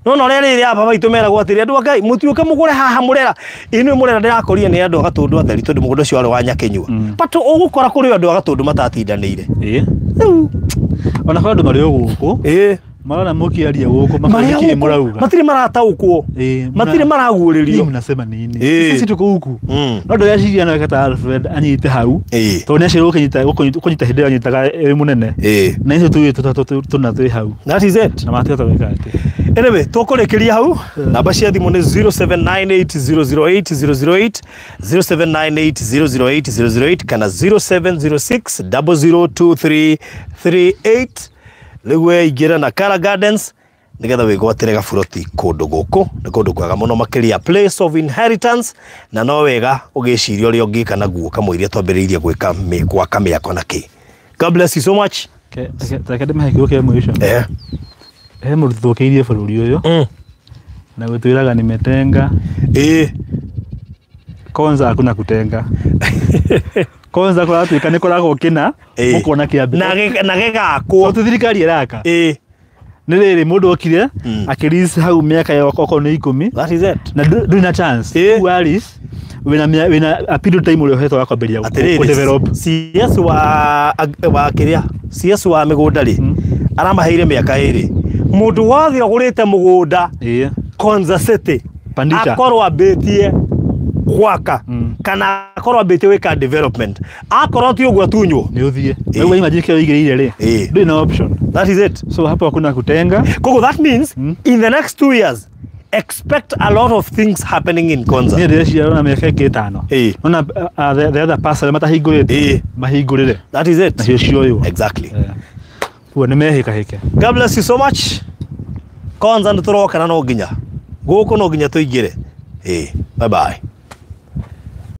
No no rĩrĩ rĩa baba itũ meragwo atĩrĩ andũ a Ngai mũtiũke mũgũre haha mũrera. Inyuĩ mũrera ndĩrakorire nĩ andũ a Gatũndũ atheri tondũ mũgũnda ũcio warĩ wa Nyakĩnyua. But ũgũkora kũrĩ andũ a Gatũndũ matatindanĩire. Rĩu ona kwĩ andũ marĩ o gũkũ. Marona mũkĩaria gũkũ makauga nĩkĩ mũrauga. Matirĩ marataũkwo. Matirĩ maraguũrĩrio. Mnasema nini? Sisi tuko huku. No ndĩreciria no ta Alfred anyite hau. Tondũ nĩaciarwo kũnyita hĩndĩ ĩyo anyitaga ĩ mũnene. Na ithuĩ tũgĩ tũna twĩ hau. That is it. Na matihota gwĩka atĩ. Anyway, tũkũrĩkĩria hau. Namba cia thimũ nĩ 0798008008, 0798008008 kana 0706 002338. Rĩu we ingĩra na Kara Gardens nĩgetha wĩgwatĩre gaburoti kũndũ gũkũ nĩ kũndũ kwega mũno makĩria place of inheritance na no wega ũgĩciria ũrĩa ũngĩka naguo kamũiria twambĩrĩirie gwĩka gwaka mĩako na kĩ. God bless you so much. Reke ndĩmahe kiugo kĩa mũico. He mũndũ tũthũkĩirie bũrũri ũyũ na gũtwĩraga nimetenga. Konza hakuna kutenga. Konza kũratuĩka nĩ kũragwo kĩna mũkona kĩambi na gĩgakwo tondũ thirikari ĩraka. Nĩ rĩrĩ mũndũ okire akĩlease hau mĩaka ya okorwo nĩ 10. That is it. Na ndũrĩ na chance. Rĩu wa lease wĩna a period time ũrĩa ũhetwo wa kwambĩrĩria kũ develop. CS wa kĩrĩa CS wa mĩgũnda rĩ aramaheire mĩaka 2. Mũndũ wothe ũgũrĩte mũgũnda Konza City akorwo ambĩtie gwaka kana akorwo ambĩtie gwĩka development akorwo ti ũguo atunywo nĩ ũthiĩ. Rĩu imagine kĩrĩa ũigĩrĩire rĩ ndũrĩ na option. That is it. So hapo hakuna kutenga. Koguo that means in the next 2 years expect a lot of things happening in Konza. Niĩ ndĩreciria ona mĩaka ĩngĩ 5. Ona the other parcel matahingũrĩte mahingũrĩre. That is it. Nacio cioywo. Exactly. Koguo nĩ mehĩkahĩke. God bless you so much. Konza nĩ tũroka na no nginya gũkũ no nginya tũingĩre. Bye bye.